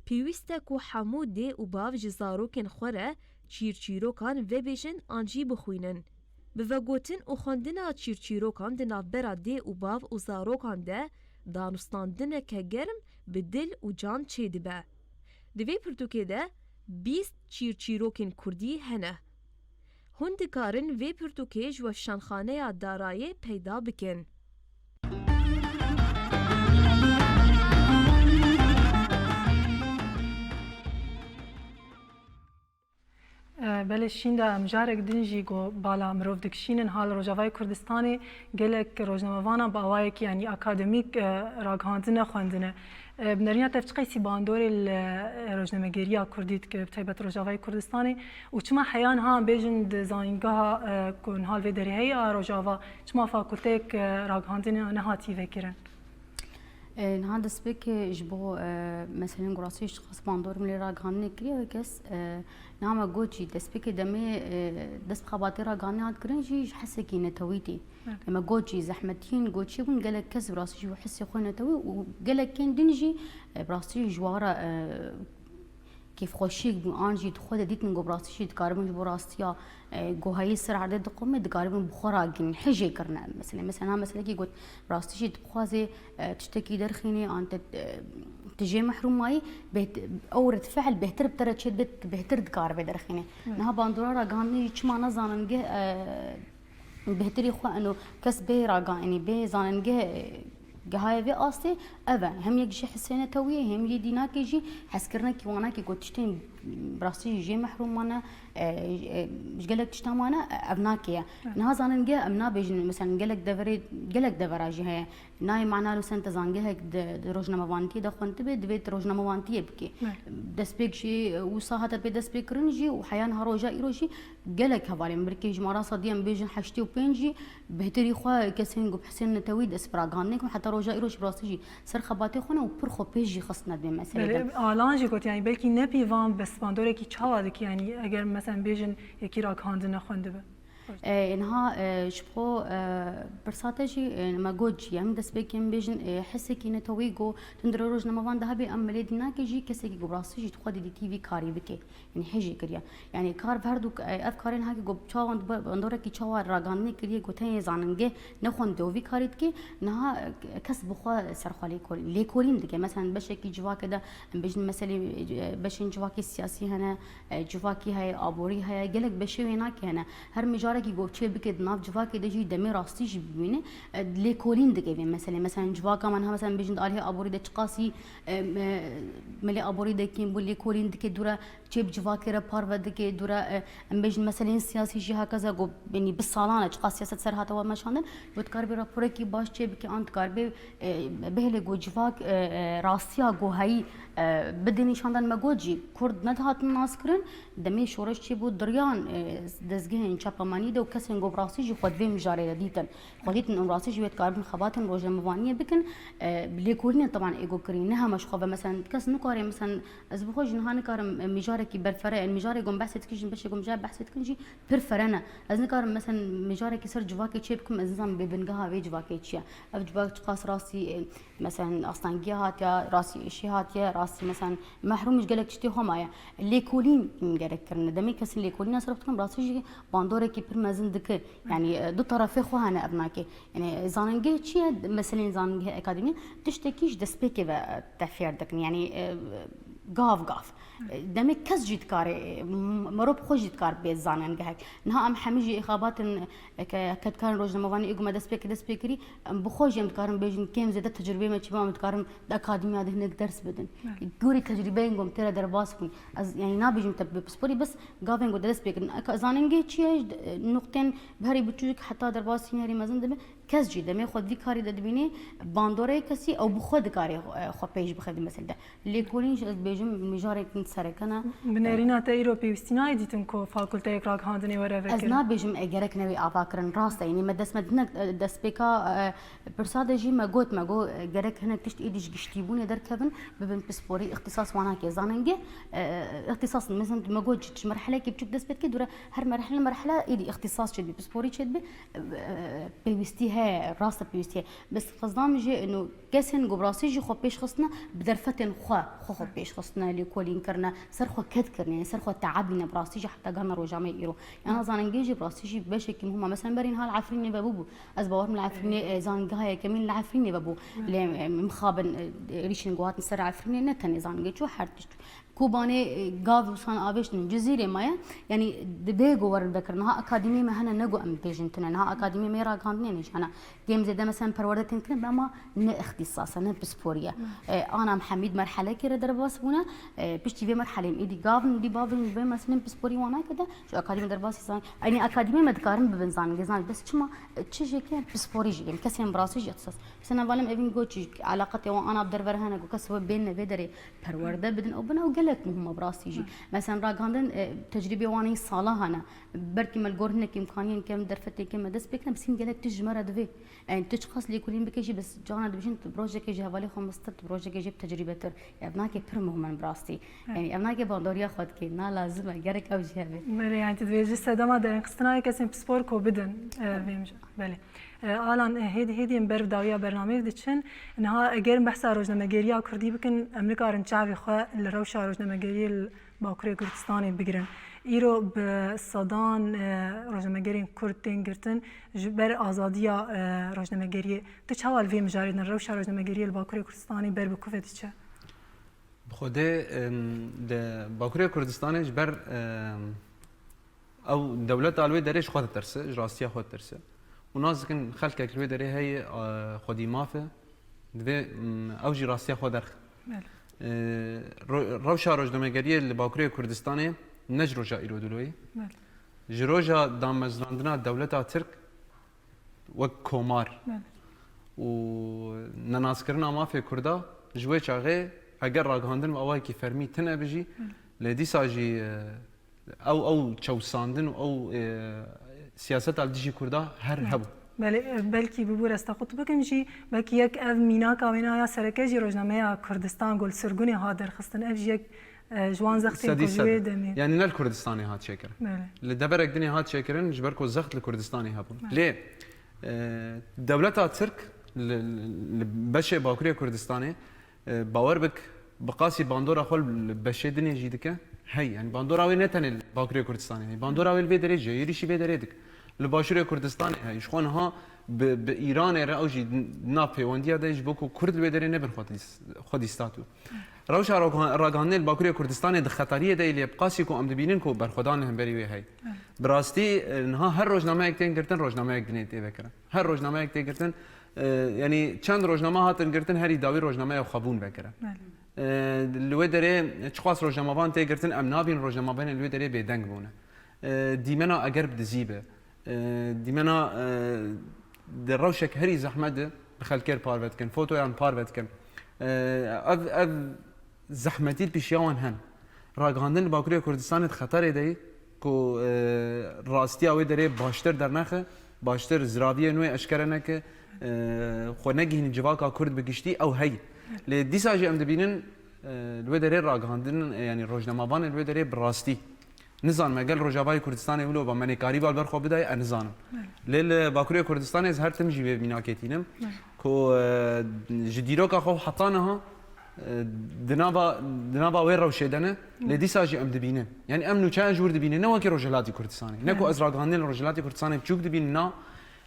Pêwîst e ku hemû dê û bav ji zarokên xwe re çîrçîrokan vebêjin an jî bixwînin. Bi vegotin û xwendina çîrçîrokan di navbera dê û bav û zarokan de danûstandineke germ bi dil û can çêdibe. Di vê pirtûkê de bîst çîrçîrokên kurdî hene. Hûn dikarin vê pirtûkê ji weşanxaneya Darayê peyda bikin. E, belê şînda em carek din jî ku bala mirov dikişînin, ha li Rojavayê Kurdistanê gelek rojnamevanan bi awayekî, yanî akademîk, e, ragihandine, xwendine. E, bi nerîna te çiqasî bandorê li, e, rojnamegeriya kurdî dike, bi taybet Rojavayê Kurdistanê, û çima heya niha em bêjin di zanîngeha, e, ku niha li vê derê heye a Rojava, çima fakulteyek, e, ragihandinê nehatî vekirin? E, niha destpêkê ji bo, e, meselên ku rastî ji xas bandor min lê ragihandinê kiriye wê kes, e, niha me got jî destpêkê demê, e, dest bi xebatê ragihandinê hat kirin jî ji hesekî netewî tê. Evet. E, me got jî zehmetiyên goçê bûn, gelek kes bi rastî jî wî hesê xwe netewî û gelek kên din jî, e, bi rastî ji wara, e, kêfxweşiyek bû, an jî di xwe de dîtin ku bi rastî jî dikaribin ji bo rastiya, e, gohayî ser erdê diqome, dikaribin bi xwe ragihînin, hejê kirine. Mesela, mesela, niha meselekî got, bi rastî jî tu bixwazê, e, tiştekî derxînî, an te, e, tu jê mehrûm mayî, beht-, ew red fiil bêhtir bi te re çêdibe, tu bêhtir dikaribê derxînî. Evet. Niha bandora ragihandinê jî çima ne zanîngeh, e, bêhtirî xwe eno kes bê ragihanî, bê zanîngeh, e, gihayê vê astê, ev e. Hem yek jî hesê netewî ye, hem yê dînakê jî hezkirinekî wanakê ku tiştên bi rastî jî jê mehrûm mane, e, e, ji gelek tiştan mane, e, ev nakê ye. Evet. Niha zanîngeh em nabêjin, mesela gelek deverê, gelek devera jî heye. Nayê mana li sen te zangehek di, di rojnamevanitiyê de xwendibê, divê tu rojnamevantiyê bikî. Evet. Destpêk jî, e, wisa hate pê destpêkirin jî û heya niha roja îro jî gelek hevalên birkê ji me re sediyan bêjin heştê û pênc jî bêhtirî xwe kesên ku bi hesên netewî dest bi ragihandinê kirin, heta roja îro jî bi rastî jî ser xebatê xwe ne û pir xwe pêş jî xistine di vê meselê de. Belê, Alan jî got, yanî belkî ne pîvan bes bandorek çawa dike, yanî eger mesela bêjin yekî ragihandin nexwendibe. E, niha, e, ji bo, e, pirsa te jî, e, me got jî, em destpêkê em bêjin, e, hesekî netewî ku tundre rojnamevan de hebê em milê dînakê jî kesekî ku bi rastî jî dixwe didîtî vî karî bike. Yanî hejê kiriye. Yanî kar bi her du, e, ev karên heke ku çawa di ba-, bandorekî çawa ragihandinê kiriye ku tenê zanîngeh nexwendiye û vî karî dike, niha, e, kes bi xwe ser xwe lêkolîn, lêkolîn dike. Mesela beşekî civakê de, em bêjin meselê, e, beşên civakê siyasî hene, e, civakî heye, aborî heye, gelek beşê wê nakê hene. Her mijarekî ku çê bike di nav civakê de jî demê rastî jî bibîne, e, lêkolîn dike vê meselê. Mesela civaka me niha mesela em bêjin di aliyê aborî de çiqasî, e, me-, milê aborî de kêm bû, lêkolîn dike dûre çê bi civakê re parve dike, dûre, e, em bêjin meseleyên siyasî jî hekaza ku, yanî bi salan e çiqas siyaset ser hate we meşandin, ku dikaribe raporekî baş çê bike an dikaribe, e, bihêle ku civak, e, e, rastiya ku heyî, e, bide nîşandan me got jî, Kurd ne dihatin naskirin, demê şoreş çêbû diriyan, e, dezgehên çapemenî de û kesên ku bi rastî jî xwe di vê mijarê de dîtin. Xwe dîtin û rastî jî wê dikaribin xebatên rojnamevaniyê bikin, e, bi lêkolînê teban ê ku kirî, ne hema ji xwe ve, mesela kes nikare, mesela ez bi xwe jî niha nikarim, e, mijarekî berfere, yani mijarê ku em behsê dikin jî, beşê ku em mijarê behsê dikin jî pir fere ne. Ez nikarim, mesela mijarekî ser civakê çê bikim, ez nizanim bê bingeha vê civakê çi ye. Ev civak çiqas rastî, e, mesela astangiya hatiye, rastî êşê hatiye, rastî mesela mehrûm ji gelek tiştê xwe maye. Lêkolîn gerek kirine. Demê kesên lêkolîna ser xwe dikin, rastî jî bandorekî pir mezin dike. Yani, e, du terefê xwe hene ev nakê. Yani, zanîngeh çi ye? Meselên zanîngeh akademî tiştekî ji destpêkê ve, e, te fêr dikin. Yani, e, gav gav. E, demê kes jî dikare, e, m-, mirov xwe jî dikar bê zanîngehek. Niha em hemî jî ê xebatin, e, ke, ke dikarin rojnamevanî ê ku me destpêkê dest pê kirî, em bi xwe jî em dikarin bêjin kêm zêde tecrûbeyê me çi be, em dikarin di akademiya de hinek ders bidin. Evet. Gorî tecrûbeyên ku em tê re derbas bûn. Ez, yani, nabêjim te bi pisporî, bes gavên ku te dest pê kirin. Eka-, zanîngeh çi ye? Ji, e, nuqtên bi herî biçûk heta derbasî herî mezin dibe. Kes jî demê xwe di vî karî de dibîne, bandoreyê kesî ew bi xwe dikare, e, xwe pêş bixe di meselê de. Lêkolîn jî ez dibêjim mijarek din sereke ne. Bi nerîna te îro pêwîstî nayê dîtin ku fakulteyek ragihandinê were vekirin? Ez nabêjim, e, gerek nebe ava kirin. Rast e, yanî me dest me hinek, e, destpêka, e, pirsa de jî me got, me got, e, gerek hinek tişt êdî ji giştîbûnê derkevin, bibin pisporî, îxtîsas wana ke zanîngeh, e, îxtîsas, mesela me got ji, ji merhelekî biçûk dest pê dike, dûre her merhele merhele êdî îxtîsas çêdibî, pisporî çêdibî, e, e, pêwîstî heye, rast e pêwîstî heye. Bes xizna min jê, ino, kesên ku bi rastî jî xwe pêş xistine, bi derfetên xwe, xwe xwe pêş xistine, lêkolîn kirine, ser xwe ked kirine, ser xwe teebîne, bi rastî jî heta gana roja me îro. Yana zanîngehê jî bi rastî jî beşekî muhim e. Mesela berî niha li Efrînê vebûbû. Ez bawer im li Efrînê, e, zanîngeha yekemîn li Efrînê vebû. Lê, e, mixabin, e, êrîşên ku hatin ser Efrînê ne tenê zanîngehê çû, her tişt. Kobanê, e, gav wisa avêştin Cizîrê maye. Yanî divê ku werin vekirin. Niha akademiyê me hene, ne ku em bêjin tune. Niha akademiyê me yê ragihandinê ne jî hene. Kêm zêde mesela perwerde tên kirin, ama ne îxtîsas e, ne pisporî ye. E, ana em hemî di merhelekê re derbas bûne. E, piştî vê merhelê em êdî gav in, êdî bav in, vê meselên pisporî wan nake de, ji akademiyê derbasî zan-, yanî akademiyê me dikarin bibin zanîngeh, zanîngeh. Bes çima, e, çi jê ke pisporî jî, yanî kesên bi rastî jî îxtîsas. Mesela valem evîn got jî, eleqetê wan ana bi derve re hene, ku kes we bên ne vê derê perwerde bidin, ew bine, ew gelek muhim e bi rastî jî. Mesela ragihandin, e, tecrûbê wan ên sala hene. Belkî me li gor hinek îmkaniyên kêm, derfetên kêm me dest pê kirin, bes hîn gelek tişt ji me re di Vê, yani tu çiqas lêkolîn bike jî, bes cana dibêjin tu bi rojekê ji hevalê xwe mistir, tu bi rojekê jî bi tecrûbetir. Ev nake pir muhim in bi rastî. Evet. Yani ev nake bandoriya xwe dike, na lazim e, gerek ew jî hebe. Belê, yani tu dibêjî sedema derênxistina yê kesên pispor ku bidin, e, vê mija-, belê. E, Alan, e, hêdî hêdî em ber bi dawiya bernameyê diçin. Niha eger em behsa rojnamegeriya Kurdî bikin, em nikarin çavê xwe li rewşa rojnamegeriyê li Bakurê Kurdistanê bigirin. Îro bi sedan, e, rojnamegerên Kurd tên girtin ji ber azadiya, e, rojnamegeriyê. Tu çawa li vê mijarê din rewşa rojnamegeriyê li Bakurê Kurdistanê ber bi ku ve diçe? Bi xwedê, em, di Bakurê Kurdistanê ji ber, em, ew dewleta li wê derê ji xwe ditirse, ji rastiya xwe ditirse. Û nas dikin xelkek li wê derê heye, e, xwedî maf e, divê, em, ew jî rastiya xwe derxe. Belê. E, ro-, rewşa rojnamegeriyê li Bakurê Kurdistanê ne ji roja îro diloyê. Belê. Ji roja damezrandina dewleta Tirk wek komar Belê. Û nenaskirina mafê Kurda ji wê çaxê, eger ragihandin bi awayekî fermî tune be jî, Belê. Lê dîsa jî, e, ew, ew çewsandin û ew, e, siyaseta li dijî Kurda her Belê. Hebû. Belê, e, belkî bibû resta xwe tu bikim jî, belkî yek ev mînaka wêna ya sereke jî rojnameya Kurdistan ku li sirgunê hat derxistin. Ev jî yek, e, ji wan zextên Sedî ku ji sed. Wê demê. Yani ne li Kurdistanê hat çêkirin. Belê. Li deverek dinê hat çêkirin, ji ber ku zext li Kurdistanê hebûn. Belê. Lê, e, dewleta Tirk li, li, li beşê Bakurê Kurdistanê, e, bawer bik, bi qasî bandora xwe li beşê dinê jî dike. Hey, yani bandora wê ne tenê li Bakurê Kurdistanê, hey, bandora wê li vê derê ji êrîşî vê derê dik. Li Başûrê Kurdistanê, hey, ji xwe niha bi, bi Îranê re ew jî nav pêwendiya de ji bo ku Kurd li wê derê nebin xwedîs-, xwedî statû. Rewşa raga-, ragihandinê li Bakurê Kurdistanê di xetariyê de ye, lê bi qasî ku em dibînin ku berxwedan li hemberî wê heye. Bi rastî, e, niha her rojnameyek tên girtin, rojnameyek dinê tê vekirin. Her rojnameyek tê girtin, e, yani çend rojname hatin girtin, herî dawî rojnameya Xwebûn vekirin. Belê. E, li wê derê çiqas rojnamevan tê girtin, em nabînin rojnamevanên li wê derê bêdeng bûne. E, dîmena eger bi dizî be, e, dîmena, e, di rewşek herî zehmet de bi xelkê re parve dikin, fotoyan parve dikin. E, ev, ev zehmetî li pêşiya wan hen. Ragihandin li Bakurê Kurdistanê di xeterê de ye ku, e, rastiya wê derê baştir dernexe, baştir ziraviyên wê eşkere neke, e, xwe negihîne civaka Kurd bi giştî, ew heye. Lê dîsa jî em dibînin, e, li wê derê ragihandin, e, yani rojnamevanên li wê derê bi rastî Nizanim, eger li Rojavayê Kurdistanê wilo be, me nêkarî ba li ber xwe bidayê, ez nizanim. Belê. Lê li Bakurê Kurdistanê ez her tim jî vê mînakê tînim. Belê. Ku, e, ji dîroka xwe heta niha, e, di nava, di nava wê rewşê de ne, lê Belê. Dîsa jî em dibînin. Yani em nûçeyan ji wir dibînin, ne wekî Rojhilatî Kurdistanê. Ne ku Belê. Ez ragihandinê li Rojhilatî Kurdistanê biçûk dibînim, na,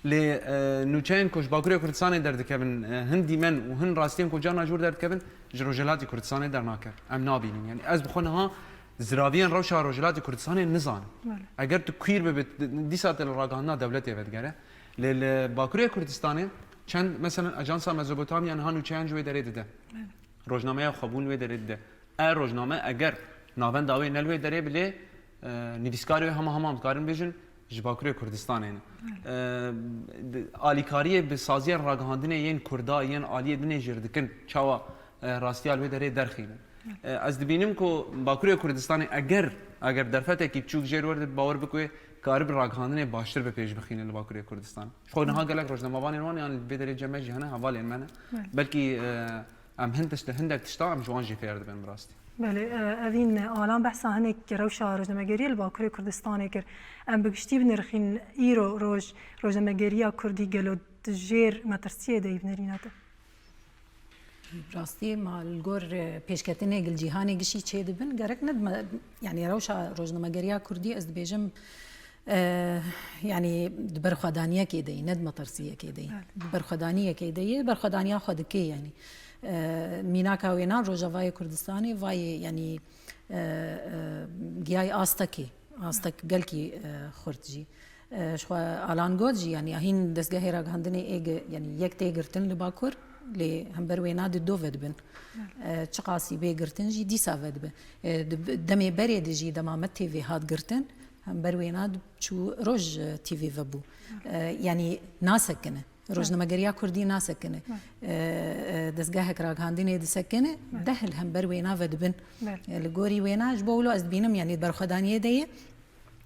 lê, e, nûçeyên ku ji Bakurê Kurdistanê derdikevin, e, hin dîmen û hin rastiyên ku carna ji wir derdikevin, ji Rojhilatî Kurdistanê dernakevin. Em nabînin. Yani ez bi xwe niha ziraviyên rewşa Rojhilatê Kurdistanê nizanim. Belê. Eger tu kwîr bibe, dîsa te li ragihandina dewletê vedigere. Lê li Bakurê Kurdistanê çend, meselen, Ajansa Mezopotamya niha nûçeyan ji wê derê dide. Belê. Rojnameya Xwebûn wê derê dide. E rojname eger navenda wê ne li wê derê bilê, e, nivîskarê wê hema hema em dikarin bêjin, ji Bakurê Kurdistanê ne. E, di, alîkariyê bi saziyên ragihandinê yên Kurda, yên aliyê dinê jî dikin, çawa, e, rastiya li wê derê derxînin. E, ez dibînim ku Bakurê Kurdistanê eger, eger derfetekî biçûk jê re werde, bawer bike wê karibe ragihandinê baştir bi pêş bixîne li Bakurê Kurdistanê. Ji xwe niha gelek rojnamevanên wan yan li vê derê cem me jî hene, hevalên me ne. Belkî, e, Em hin tişt-, hindek tişta em ji wan jî fêr dibin bi rastî. Belê, e, evîn Alan behsa hinek rewşa rojnamegeriyê li Bakurê Kurdistanê kir. Em bi giştî binirxîn îro roj rojnamegeriya Kurdî gelo di jêr metirsiyê de yî bi nerîna te? Bi rastî ma li gor, e, pêşketinê gilcîhanê gişî çêdibin, gerek nedime, yani rewşa rojnamegeriya Kurdî ez dibêjim, Eee, yanî di berxwedaniyekê de yî, ne di metirsiyekê de yî. Evet. Di berxwedaniyekê de yî, berxwedaniya xwe dike yanî. Eee, mînaka wêna Rojavayê Kurdistanê vayê yanî, eee, eee, giyayê astekê, astek gelkî, eee, xurt jî. Eee, ji xwe Alan got jî, yanî hîn dezgehê ragihandinê ê ge-, yanî yek tê girtin li Bakur, lê hember wêna di do vedibin. Evet. Eee, çiqasî bê girtin jî dîsa vedibe. Eee, di b-, demê berê de jî dema me T V hat girtin, Hember wêna çû roj, e, T V vebû. E, yanî nasekine. Rojnamegeriya Kurdî nasekine. E, e, dezgehek ragihandinê disekine, deh li hember wêna vedibin. E, li gorî wêna ji bo wilo ez dibînim, yanî berxwedaniyê de ye.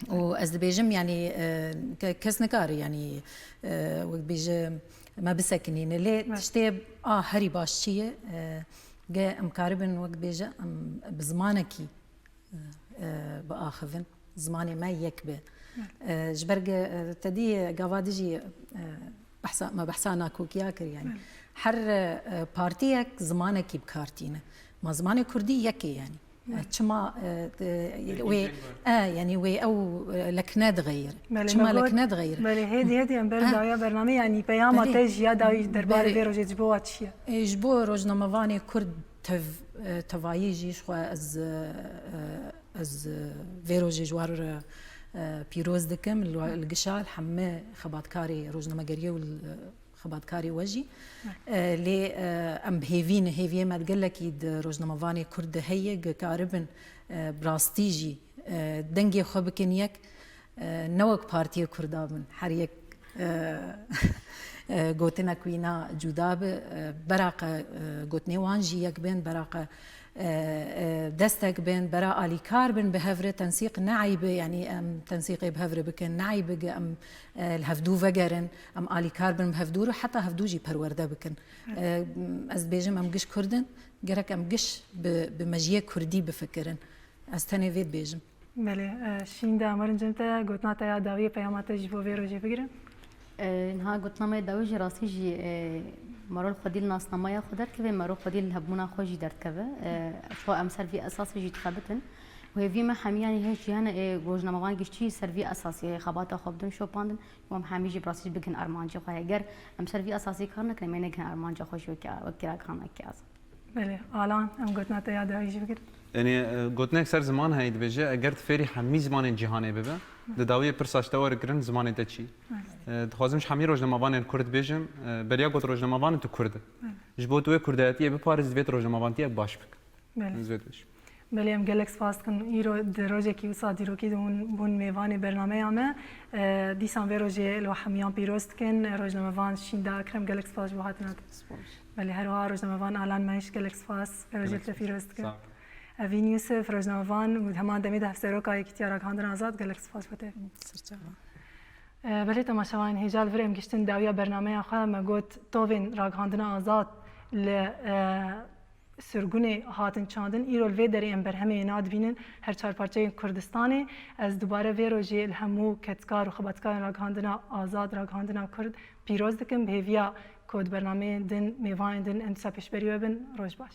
û ez dibêjim, yanî, e, ke-, kes nikare, yanî, e, wek bêje me bisekinîne. Lê Evet. tiştê a herî baş çi ye? E, ge em karibin, wek bêje, em bi zimanekî, e, e, biaxivin, zimanê me yek be. Evet. E, ji ber ge, e, te dî gava dijî, e, behsa, me behsa nakokiya kir, yanî. Evet. Her, e, partiyek zimanekî bi kar tîne. Ma zimanê kurdî yek e, yanî. E, çima, e, e, Yekî wê, cem e, yanî wê ew, e, lekne dixeyir. Belê, Çima me got, lekne dixeyir? belê, hêdî, hêdî em ber Eh. dawiya bernamê, yanî peyama Belê. te jî ya dawî derbarê Belê. vê rojê ji bo we çi ye? E, ji bo rojnamevanê Kurd tev, e, tevayî jî ji xwe ez, e, e, ez, e, vê rojê ji wan re, e, pîroz dikim. Li, li gişa li hemî xebatkarê rojnamegeriyê û li, xebatkarê we jî. E, lê, e, em bi hêvî ne, hêviyê me gelekî di rojnamevanê Kurd de heye, ge karibin, e, bi rastî jî, e, dengê xwe bikin yek, e, ne wek partiyê Kurda bin, her yek, e, e, gotinek wîna cuda bi, e, bera qe, e, gotinê wan jî yek bin, bera qe, e, e, destek bin, bera alîkar bin bi hev re, tensîq ne eyb e, yanî em tensîqê bi hev re bikin, ne eyb e ge em, e, li hevdû vegerin, em alîkar bin bi hevdû re, heta hevdû jî perwerde bikin. Evet. E, ez dibêjim em giş Kurd in, gerek em giş bi, bi mejiyê Kurdî bifikirin. Ez tenê vê dibêjim. Belê, e, Şînda, em werin cem te, gotina te ya dawî, peyama te ji bo vê rojê bigirin. E, niha gotina me ya dawî jî rastî jî, e, merol xwedî li nasnameya xwe derkeve, merol xwedî li hebûna xwe jî derdikeve. E, ji xwe em ser vî esasê jî dixebitin. Û hêvî me hemî, yanî hê jî hene, e, rojnamevan giştî ser vî esasê xebata xwe bidin şopandin. Û em hemî jî bi rastî jî bikin armancê xwe. Heger em ser vî esasê kar nekin, em ê nekin armanca xwe jî wekî, wekî ragihandinekî azad. Belê, Alan, em gotina te ya dawî jî bigirin. Yanî, e, gotinek ser ziman heye dibêje, eger tu fêrî hemî zimanên cîhanê bibe, di dawiyê pirsa ji te were kirin, zimanê te çi? Evet. E, dixwazim ji hemî rojnamevanên Kurd bêjim, e, beriya got rojnamevan tu Kurd e. Evet. Ji bo tu wê Kurdayetiyê biparêz, divê tu rojnamevantiyek baş bik. Belê. Ez vê dibêjim. Belê, em gelek spas dikin. Îro di rojekî wisa dîrokî de hûn bûn mêvanê bernameya me. E, dîsan vê rojê li we hemiyan pîroz dikin. Rojnamevan Şînda Ekrem, gelek spas ji bo hatina te. Spas. Belê, her wiha rojnamevan Alan Mehîş, gelek spas. Vê rojê Gelek te spas. pîroz dikin. Sağ ol. Evîn Yusuf, rojnamevan û heman demê de hevseroka Yekîtiya Ragihandina Azad, gelek spas bo te. Sirçava. E, belê temaşevanên hêja, li vir em giştin dawiya bernameya xwe, me got tovên Ragihandina Azad li, e, sirgûnê hatin çandin. Îro li vê derê em berhemê wê nadibînin her çar parçeyên Kurdistanê. Ez dubare vê rojê li hemû kedkar û xebatkarên Ragihandina Azad, Ragihandina Kurd pîroz dikim. Bi hêviya ku di bernameyên din, mêvanên din em dîsa pêşberî we bin. Roj baş.